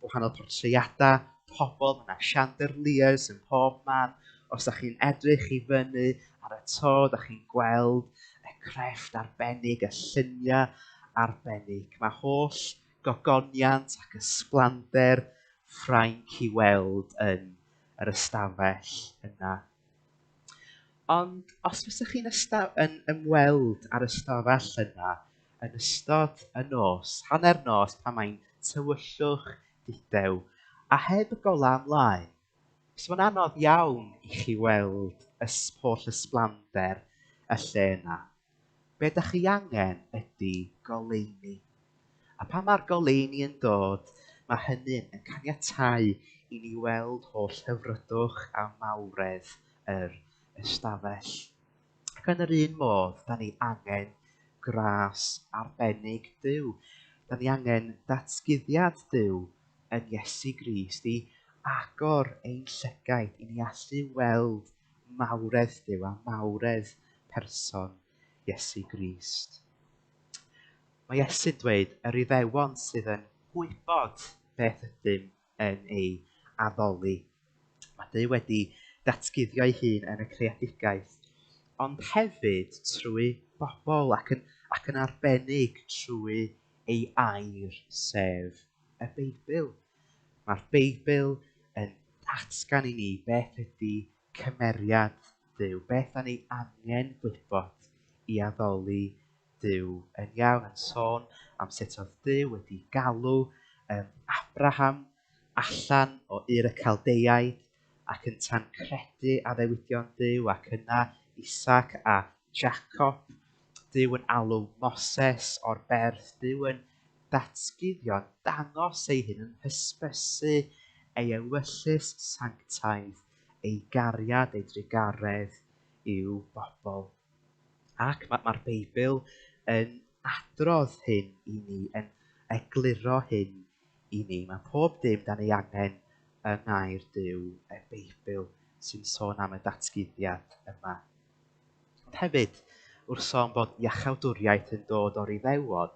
wahanol portreadau, pobl, mae yna chandeliers yn pob man. Os ydych chi'n edrych i fyny ar y to, ydych chi'n gweld y crefft arbennig, y lluniau arbennig. Mae holl gogoniant ac ysblander Ffrainc i weld yn yr ystafell yna. Ond os fysech chi'n yn ymweld â'r ystafell yna yn ystod y nos, hanner nos, pan mae'n tywyllwch dudew, a heb y golau ymlaen, so mae'n anodd iawn i chi weld holl ysblander y lle yna. Be ydych chi angen ydy goleuni. A pan mae'r goleuni yn dod, Mae hynny yn caniatáu i ni weld holl hyfrydwch a mawredd yr ystafell. Ac yn yr un modd, da ni angen gras arbennig Duw. Da ni angen datguddiad Duw yn Iesu Grist i agor ein llygaid i ni allu weld mawredd Duw a mawredd person Iesu Grist. Mae Iesu'n dweud yr Iddewon sydd yn gwybod beth ydym yn ei addoli. Mae Duw wedi datguddio ei hun yn y creadigaeth, ond hefyd trwy bobl ac yn arbennig trwy ei air, sef y Beibl. Mae'r Beibl yn datgan i ni beth ydy cymeriad Duw, beth da ni angen gwybod i addoli Duw yn iawn, yn sôn am sut oedd Duw wedi galw Abraham allan o Ur y Caldeiaid ac yn tan credu addewidion Duw, ac yna Isaac a Jacob. Duw yn alw Moses o'r berth, Duw yn datguddio, dangos ei hun, yn hysbysu ei ewyllys sanctaidd, ei gariad, ei drugaredd i'w bobl. Ac mae'r Beibl yn adrodd hyn i ni, yn egluro hyn i ni. Mae pob dim dan ei angen yng ngair Duw, y Beibl, sy'n sôn am y datguddiad yma. Ond hefyd, wrth sôn bod iachawdwriaeth yn dod o'r Iddewon,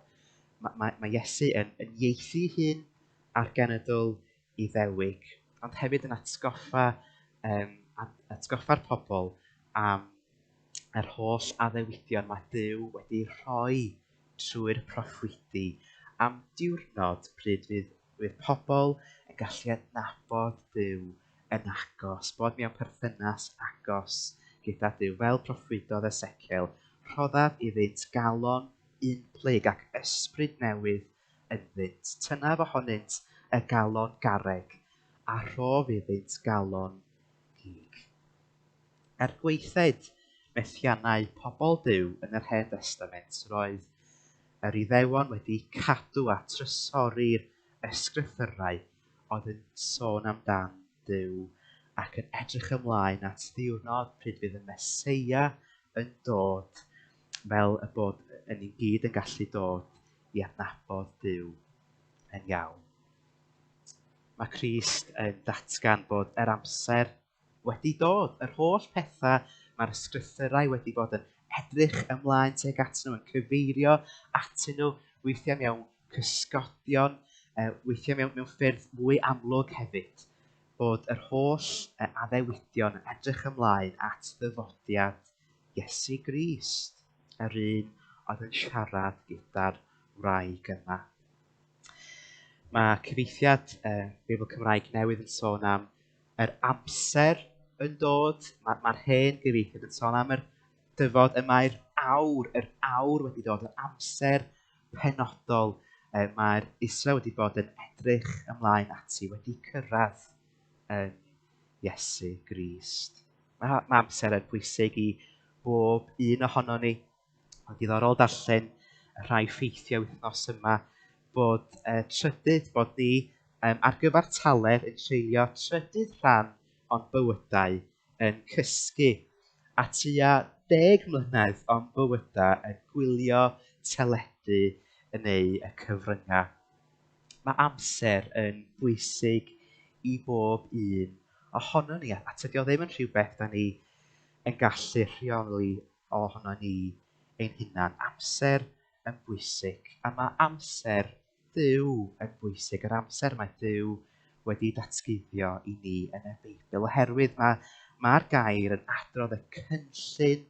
mae Iesu yn ieithu hun ar genedl Iddewig, ond hefyd yn atgoffa'r pobl am yr holl addewidion mae Duw wedi rhoi trwy'r proffwydi am diwrnod pryd fydd pobl yn gallu adnabod Duw yn agos, bod mewn perthynas agos gyda Duw, fel proffwydodd Ezekiel, rhoddaf iddynt galon unplyg ac ysbryd newydd ynddynt, tynnaf ohonynt y galon garreg a rhof iddynt galon gig. Er gweithed methiannau pobl Duw yn yr Hen Destament, roedd yr Iddewon wedi cadw a trysori'r ysgrythyrau oedd yn sôn amdan Duw ac yn edrych ymlaen at ddiwrnod pryd fydd y Meseia yn dod, fel y bod yn ni gyd yn gallu dod i adnabod Duw yn iawn. Mae Crist yn datgan bod yr amser wedi dod, yr holl pethau mae'r ysgrythyrau wedi bod yn edrych ymlaen tuag atyn nhw, yn cyfeirio atyn nhw, weithiau mewn cysgodion, weithiau mewn ffyrdd mwy amlwg hefyd, bod yr holl addewidion yn edrych ymlaen at ddyfodiad Iesu Grist, yr un oedd yn siarad gyda'r wraig yma. Mae cyfieithiad Beibl Cymraeg Newydd yn sôn am yr amser yn dod. Mae'r hen gyfieithiad yn sôn am yr dyfod y mae'r awr, yr awr wedi dod, yr amser penodol mae'r Israel wedi bod yn edrych ymlaen ati, wedi cyrraedd yn Iesu Grist. Mae amser yn bwysig i bob un ohono ni. Mae'n diddorol darllen y rhai ffeithiau wythnos yma bod trydydd, bod ni ar gyfartaledd yn treulio trydydd rhan o'n bywydau yn cysgu, a tua 10 mlynedd o'n bywydau yn gwylio teledu neu y cyfryngau. Mae amser yn bwysig i bob un ohono ni, a tydi o ddim yn rhywbeth da ni yn gallu rheoli ohono ni ein hunan. Amser yn bwysig, a mae amser Duw yn bwysig, yr amser mae Duw wedi datguddio i ni yn y Beibl, oherwydd mae'r gair yn adrodd y cynllun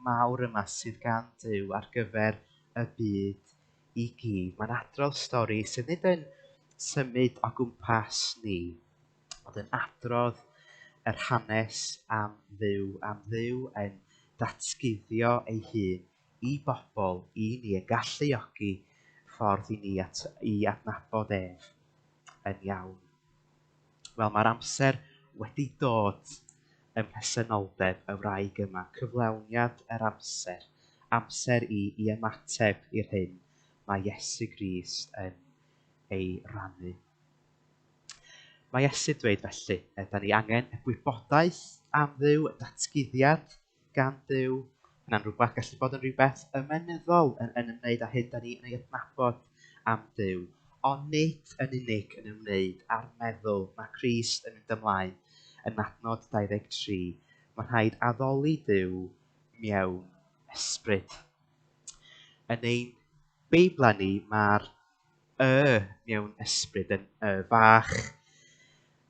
mawr yma sydd gan Duw ar gyfer y byd i gyd. Mae'n adrodd stori sydd nid yn symud o gwmpas ni, ond yn adrodd yr hanes am Dduw yn datguddio ei hun i bobl, i ni, yn galluogi ffordd i ni i adnabod ef yn iawn. Wel, mae'r amser wedi dod ym mhresenoldeb y wraig yma, cyflawniad yr amser, amser i ymateb i'r hyn mae Iesu Grist yn ei rannu. Mae Iesu dweud felly, da ni angen y gwybodaeth am Dduw, y datguddiad gan Dduw. Yna'n rhywbeth gallu bod yn rhywbeth ymenyddol yn ymwneud â hyn da ni yn ei adnabod am Dduw, ond nid yn unig yn ymwneud â'r meddwl. Mae Crist yn mynd ymlaen yn adnod 23. Mae'n rhaid addoli Duw mewn ysbryd. Yn ein Beiblau ni, mae'r y mewn ysbryd yn y fach.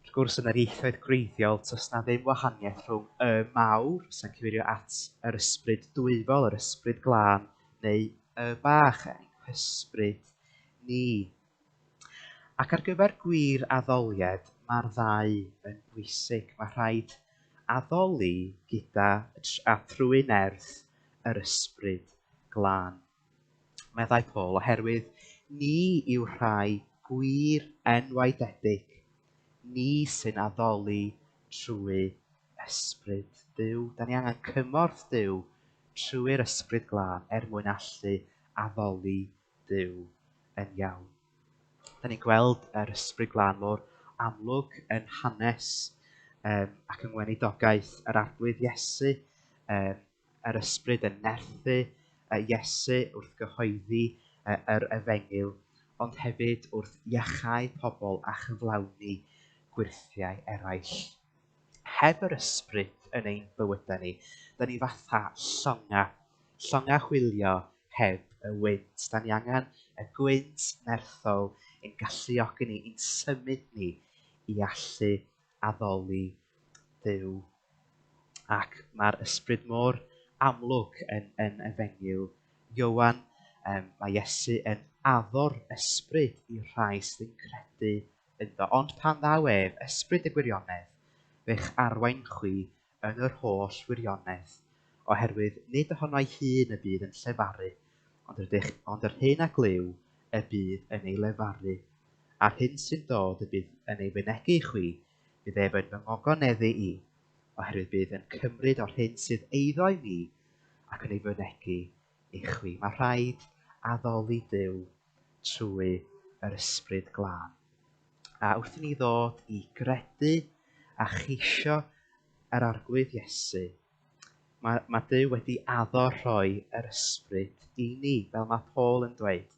Wrth gwrs, yn yr ieithoedd gwreiddiol, does na ddim wahaniaeth rhwng y mawr, sy'n cyfeirio at yr ysbryd dwyfol, yr ysbryd glân, neu y bach, ein hysbryd ni. Ac ar gyfer gwir addoliad, mae'r ddau yn bwysig. Mae rhaid addoli gyda a thrwy nerth yr ysbryd glân. Meddai Paul, oherwydd ni yw rhai gwir enwaededig, ni sy'n addoli trwy ysbryd Duw. Da ni angen cymorth Duw trwy'r ysbryd glân er mwyn allu addoli Duw yn iawn. Da ni'n gweld yr ysbryd glân mor amlwg yn hanes ac yng ngweinidogaeth yr Arglwydd Iesu, yr ysbryd yn nerthu Iesu wrth gyhoeddi yr efengyl, ond hefyd wrth iachau pobl a chyflawni gwyrthiau eraill. Heb yr ysbryd yn ein bywydau ni, da ni fatha llonga chwilio heb y wynt. Da ni angen y gwynt nerthol ein galluogi ni, ein symud ni i allu addoli Duw. Ac mae'r ysbryd mor amlwg yn efengyl Ioan. Mae Iesu yn addo'r ysbryd i'r rhai sydd yn credu ynddo. Ond pan ddaw ef, ysbryd y gwirionedd, fe'ch arwain chwi yn yr holl wirionedd, oherwydd nid ohono'i hun y bydd yn llefaru, ond yr hyn a glyw y bydd yn ei lefaru. A'r hyn sy'n dod y bydd yn ei fynegi i chwi, bydd ef yn fy ngogoneddu i, oherwydd bydd yn cymryd o'r hyn sydd eiddo i mi ac yn ei fynegi i chwi. Mae rhaid addoli Duw trwy yr ysbryd glân. A wrth i ni ddod i gredu a cheisio yr Arglwydd Iesu, mae Duw wedi addo rhoi yr ysbryd i ni, fel mae Paul yn dweud.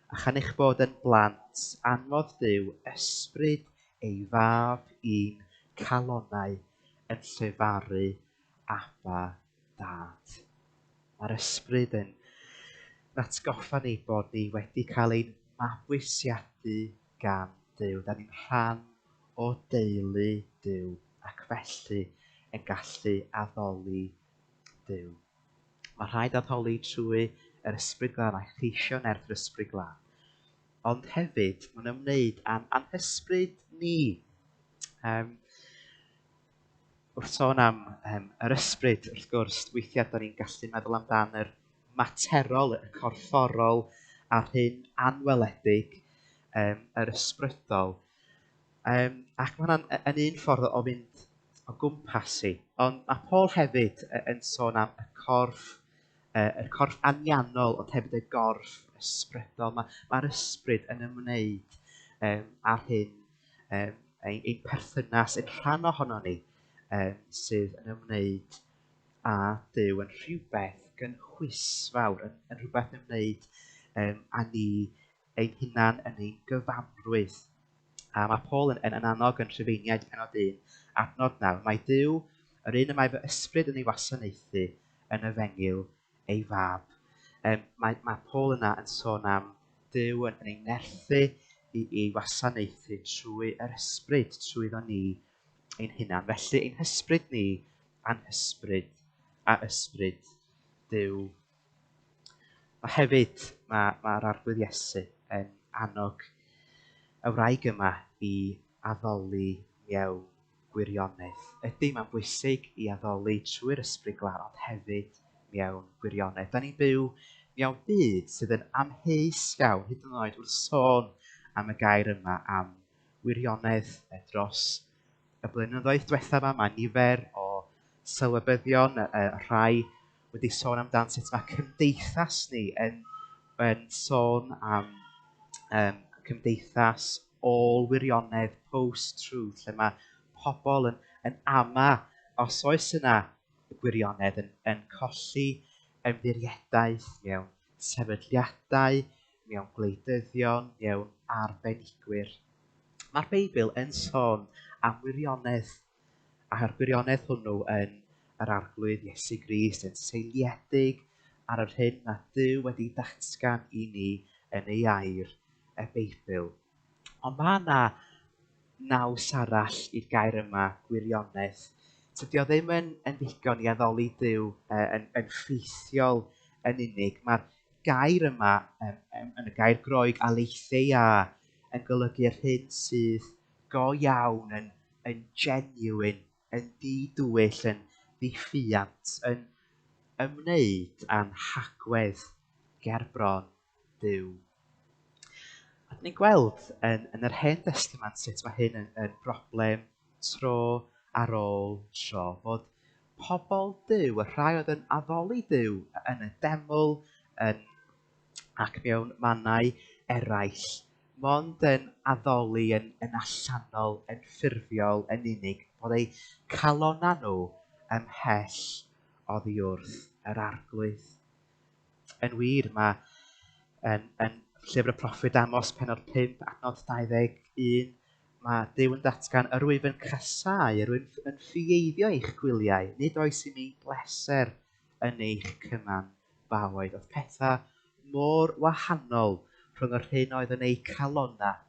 A chan eich bod yn blant, anfodd Duw ysbryd ei fab i'n calonnau yn llefaru Abba Dad. Mae'r ysbryd yn atgoffa ni bod ni wedi cael ein mabwysiadu gan Duw. Da ni'n rhan o deulu Duw ac felly yn gallu addoli Duw. Mae rhaid addoli trwy yr ysbryd glân a cheisio nerth yr ysbryd glân. Ond hefyd, mae'n ymwneud â'n anhysbryd ni. Wrth sôn am yr ysbryd, wrth gwrs, weithiau da ni'n gallu meddwl amdan yr materol, y corfforol, a'r hyn anweledig, yr ysbrydol. Ac mae hwnna'n yn un ffordd o fynd o gwmpas i. Ond mae Paul hefyd yn sôn am y corff anianol, ond hefyd y gorff ysbrydol. Mae'r ysbryd yn ymwneud â'r hyn, ein perthynas, ein rhan ohono ni, sydd yn ymwneud â Duw, yn rhywbeth gynhwysfawr, yn rhywbeth yn ymwneud â ni ein hunan yn ein gyfanrwydd. A mae Paul yn annog yn Rhufeiniaid pennod 1, adnod 9, mae Duw, yr un y mae fy ysbryd yn ei wasanaethu yn efengyl ei fab. Mae Paul yna yn sôn am Duw yn ei nerthu i wasanaethu trwy yr ysbryd, trwyddo ni ein hunan. Felly ein hysbryd ni a'n hysbryd a ysbryd Duw. Mae hefyd, mae'r Arglwydd Iesu yn annog y wraig yma i addoli mewn gwirionedd. Ydy, mae'n bwysig i addoli trwy'r ysbryd glân, ond hefyd mewn gwirionedd. Da ni'n byw mewn byd sydd yn amheus iawn, hyd yn oed wrth sôn am y gair yma am wirionedd dros y blynyddoedd diwethaf yma. Mae nifer o sylwebyddion, y rhai wedi sôn amdan sut mae cymdeithas ni yn sôn am cymdeithas ôl-wirionedd, post-truth, lle mae pobl yn ama os oes yna gwirionedd yn colli ymddiriedaeth mewn sefydliadau, mewn gwleidyddion, mewn arbenigwyr. Mae'r Beibl yn sôn am wirionedd, a'r gwirionedd hwnnw yn yr Arglwydd Iesu Grist yn seiliedig ar yr hyn mae Duw wedi datgan i ni yn ei air, y Beibl. Ond mae yna naws arall i'r gair yma, gwirionedd. Tydi o ddim yn ddigon i addoli Duw yn ffeithiol yn unig. Mae'r gair yma, yn y gair Groeg, aletheia, yn golygu'r hyn sydd go iawn, yn genuine, yn didwyll, yn ddiffuant, yn ymwneud â'n hagwedd ger bron Duw. A dyn ni'n gweld yn yr Hen Destament sut mae hyn yn broblem tro ar ôl tro, bod pobl Duw, y rhai oedd yn addoli Duw yn y deml ac mewn mannau eraill, mond yn addoli yn allanol, yn ffurfiol, yn unig, bod eu calonnau nhw ymhell oddi wrth yr Arglwydd. Yn wir, mae yn llyfr y proffwyd Amos, pennod 5, adnod 21, mae Duw yn datgan, yr wyf yn casáu, yr wyf yn ffieiddio eich gwyliau, nid oes i mi bleser yn eich cyman baoedd. Oedd pethau mor wahanol rhwng yr hyn oedd yn eu calonnau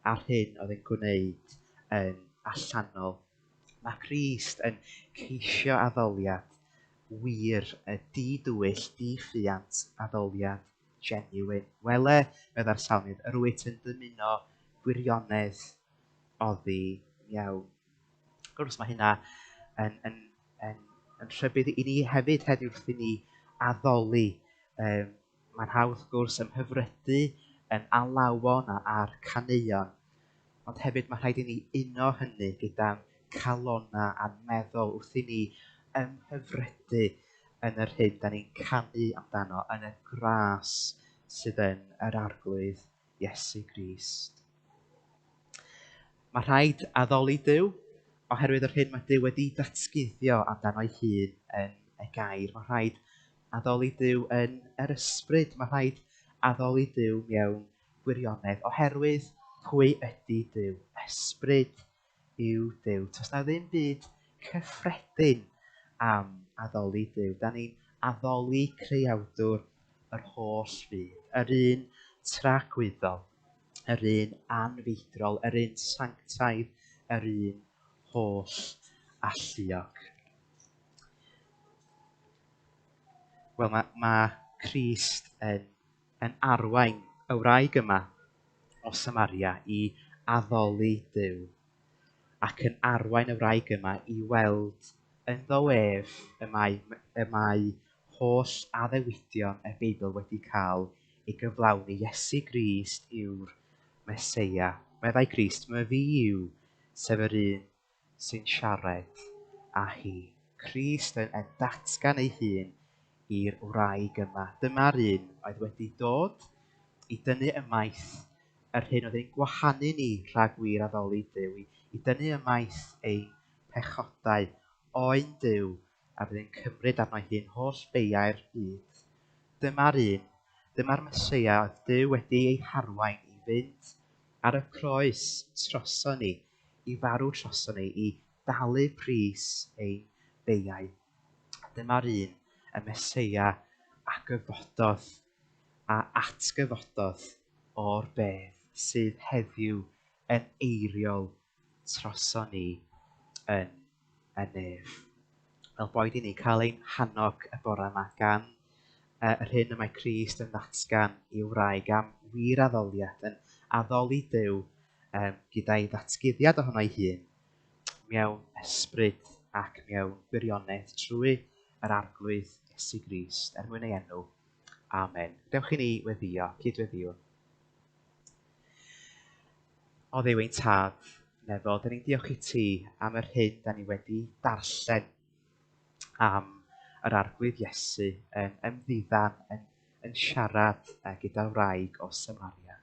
a'r hyn oedd yn gwneud yn allanol. Mae Crist yn ceisio addoliad wir, y didwyll, diffuant addoliad genuine. Wele, meddai'r salmydd, yr wyt yn dymuno gwirionedd oddi mewn. Wrth gwrs, mae hynna yn rhybudd i ni hefyd heddiw wrth i ni addoli. Mae'n hawdd, wrth gwrs, ymhyfrydu yn alawon a'r caneuon, ond hefyd mae rhaid i ni uno hynny gyda'n calonnau a'n meddwl wrth i ni ymhyfrydu yn yr hyn da ni'n canu amdano, yn y gras sydd yn yr Arglwydd Iesu Grist. Mae rhaid addoli Duw oherwydd yr hyn mae Duw wedi datguddio amdano ei hun yn y gair. Mae rhaid addoli Duw yn yr ysbryd. Mae rhaid addoli Duw mewn gwirionedd oherwydd pwy ydy Duw? Ysbryd yw Duw. Does na ddim byd cyffredin am addoli Duw. Da ni'n addoli creawdwr yr holl fyd, yr un tragwyddol, yr un anfeidrol, yr un sanctaidd, yr un holl alluog. Wel, mae Crist yn arwain y wraig yma o Samaria i addoli Duw, ac yn arwain y wraig yma i weld ynddo ef y mae holl addewidion y Beibl wedi cael ei gyflawni. Iesu Grist yw'r Meseia. Meddai Crist, my fi yw, sef yr un sy'n siarad â hi. Crist yn datgan ei hun i'r wraig yma. Dyma'r un oedd wedi dod i dynnu ymaith yr hyn oedd ein gwahanu ni rhag wir addoli Duw, i dynnu ymaith ein pechodau, oen Duw, a fydd yn cymryd arno ei hun holl beiau'r byd. Dyma'r un, dyma'r Meseia oedd Duw wedi ei harwain i fynd ar y croes troso ni, i farw troso ni, i dalu pris ein beiau. Dyma'r un, y Meseia a gyfododd, a atgyfododd o'r bedd sydd heddiw yn eiriol troso ni yn y nef. Fel boed i ni cael ein hannog y bore yma gan yr hyn y mae Crist yn ddatgan i'w wraig am wir addoliad, yn addoli Duw gyda'i ddatguddiad ohono ei hun mewn ysbryd ac mewn gwirionedd trwy yr Arglwydd Iesu Grist, er mwyn ei enw. Amen. Dewch i ni weddio, cydweddiwn. O Dduw ein Tad, nefol, dyn ni'n diolch i ti am yr hyn da ni wedi darllen am yr Arglwydd Iesu yn ymddiddan, yn siarad gyda'r wraig o Samaria.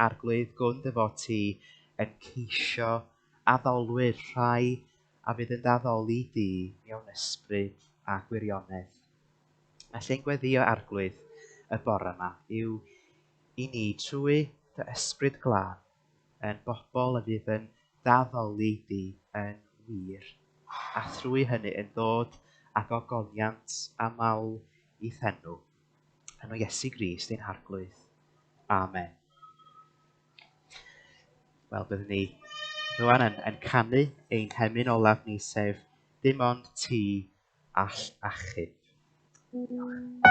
Arglwydd, gwn dy fod ti yn ceisio addolwyr rhai a fydd yn d'addoli di mewn ysbryd a gwirionedd. Felly'n gweddio Arglwydd y bore yma yw i ni trwy dy ysbryd glân yn bobl a fydd yn d'addoli di yn wir, a thrwy hynny yn dod ag ogoniant a mawl i'th enw. Yn o Iesu Grist ein Harglwydd. Amen. Wel, byddwn ni rwan yn canu ein hemyn olaf ni, sef Dim Ond Ti All Achub. Diolch.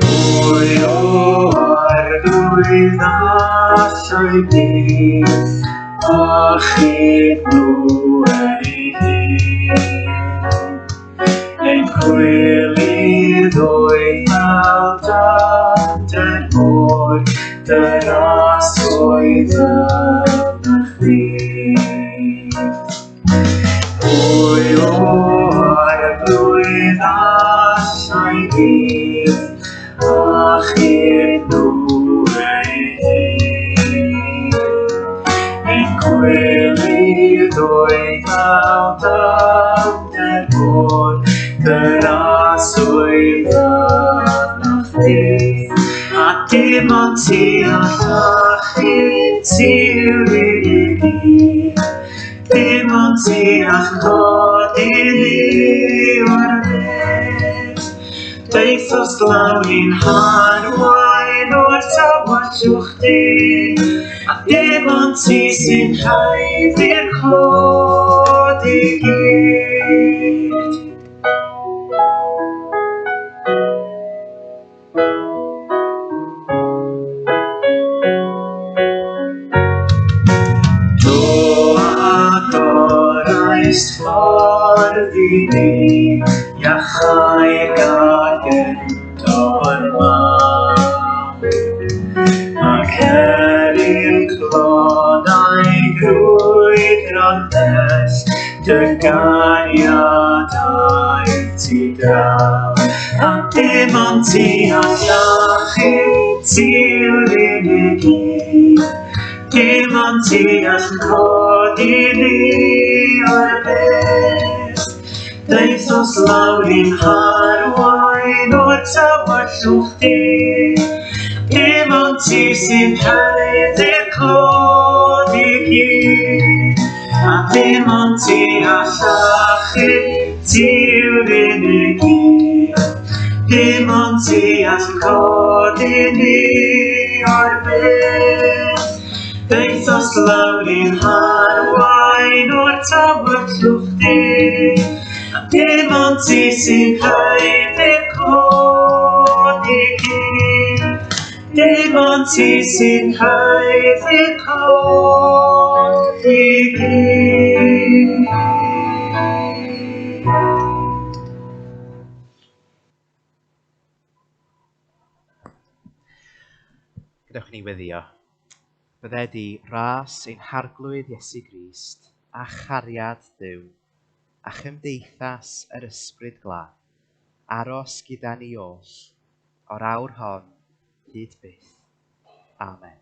Pwy o arglwydd allai byth achub nhw ei hun? Ein chwilydd oedd fel dyfnder môr, dy ras oedd yn y chwith. Pwy o arglwydd allai byth achub nhw ei hun? Ein chwilydd oedd fel dyfnder môr, dy ras oedd yn y chwith. A dim ond ti all achub, ti yw'r unig un. Dim ond ti all codi ni o'r bedd. Daethost lawr i'n harwain o'r tywyllwch du, a dim ond ti sy'n haeddu'r clod i gyd. Do agoraist ffordd i ni, iachau'r garden mawr. Ac er i'r clodau grwydro'n bell, dy gariad aeth ti draw. A dim ond ti all achub, ti yw'r unig un. Dim ond ti all codi ni o'r bedd. Daethost lawr i'n harwain o'r tywyllwch du. Dim ond ti sy'n haeddu'r clod i gyd. A dim ond ti all achub, ti yw'r unig un. Dim ond ti all codi ni o'r bedd. Daethost lawr i'n harwain o'r tywyllwch du. A dim ond ti sy'n haeddu'r clod i gyd. Dim ond ti sy'n haeddu'r clod i gyd. Gadewch i ni weddio. Bydded i ras ein Harglwydd Iesu Grist a chariad Duw a chymdeithas yr Ysbryd Glân aros gyda ni oll o'r awr hon hyd byth. Amen.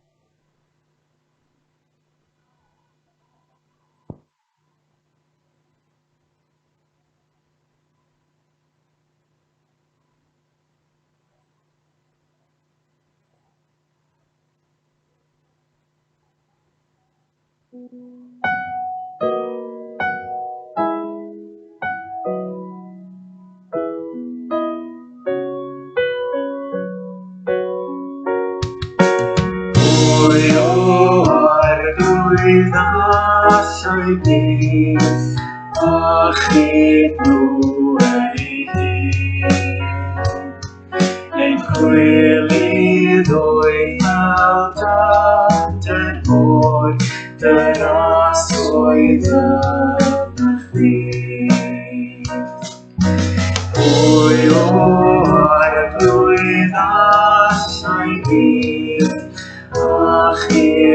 Pwy o arglwydd allai byth achub nhw ei hun? Ein chwilydd oedd fel dyfnder môr, dy ras oedd yn y chwith. Pwy o arglwydd allai byth achub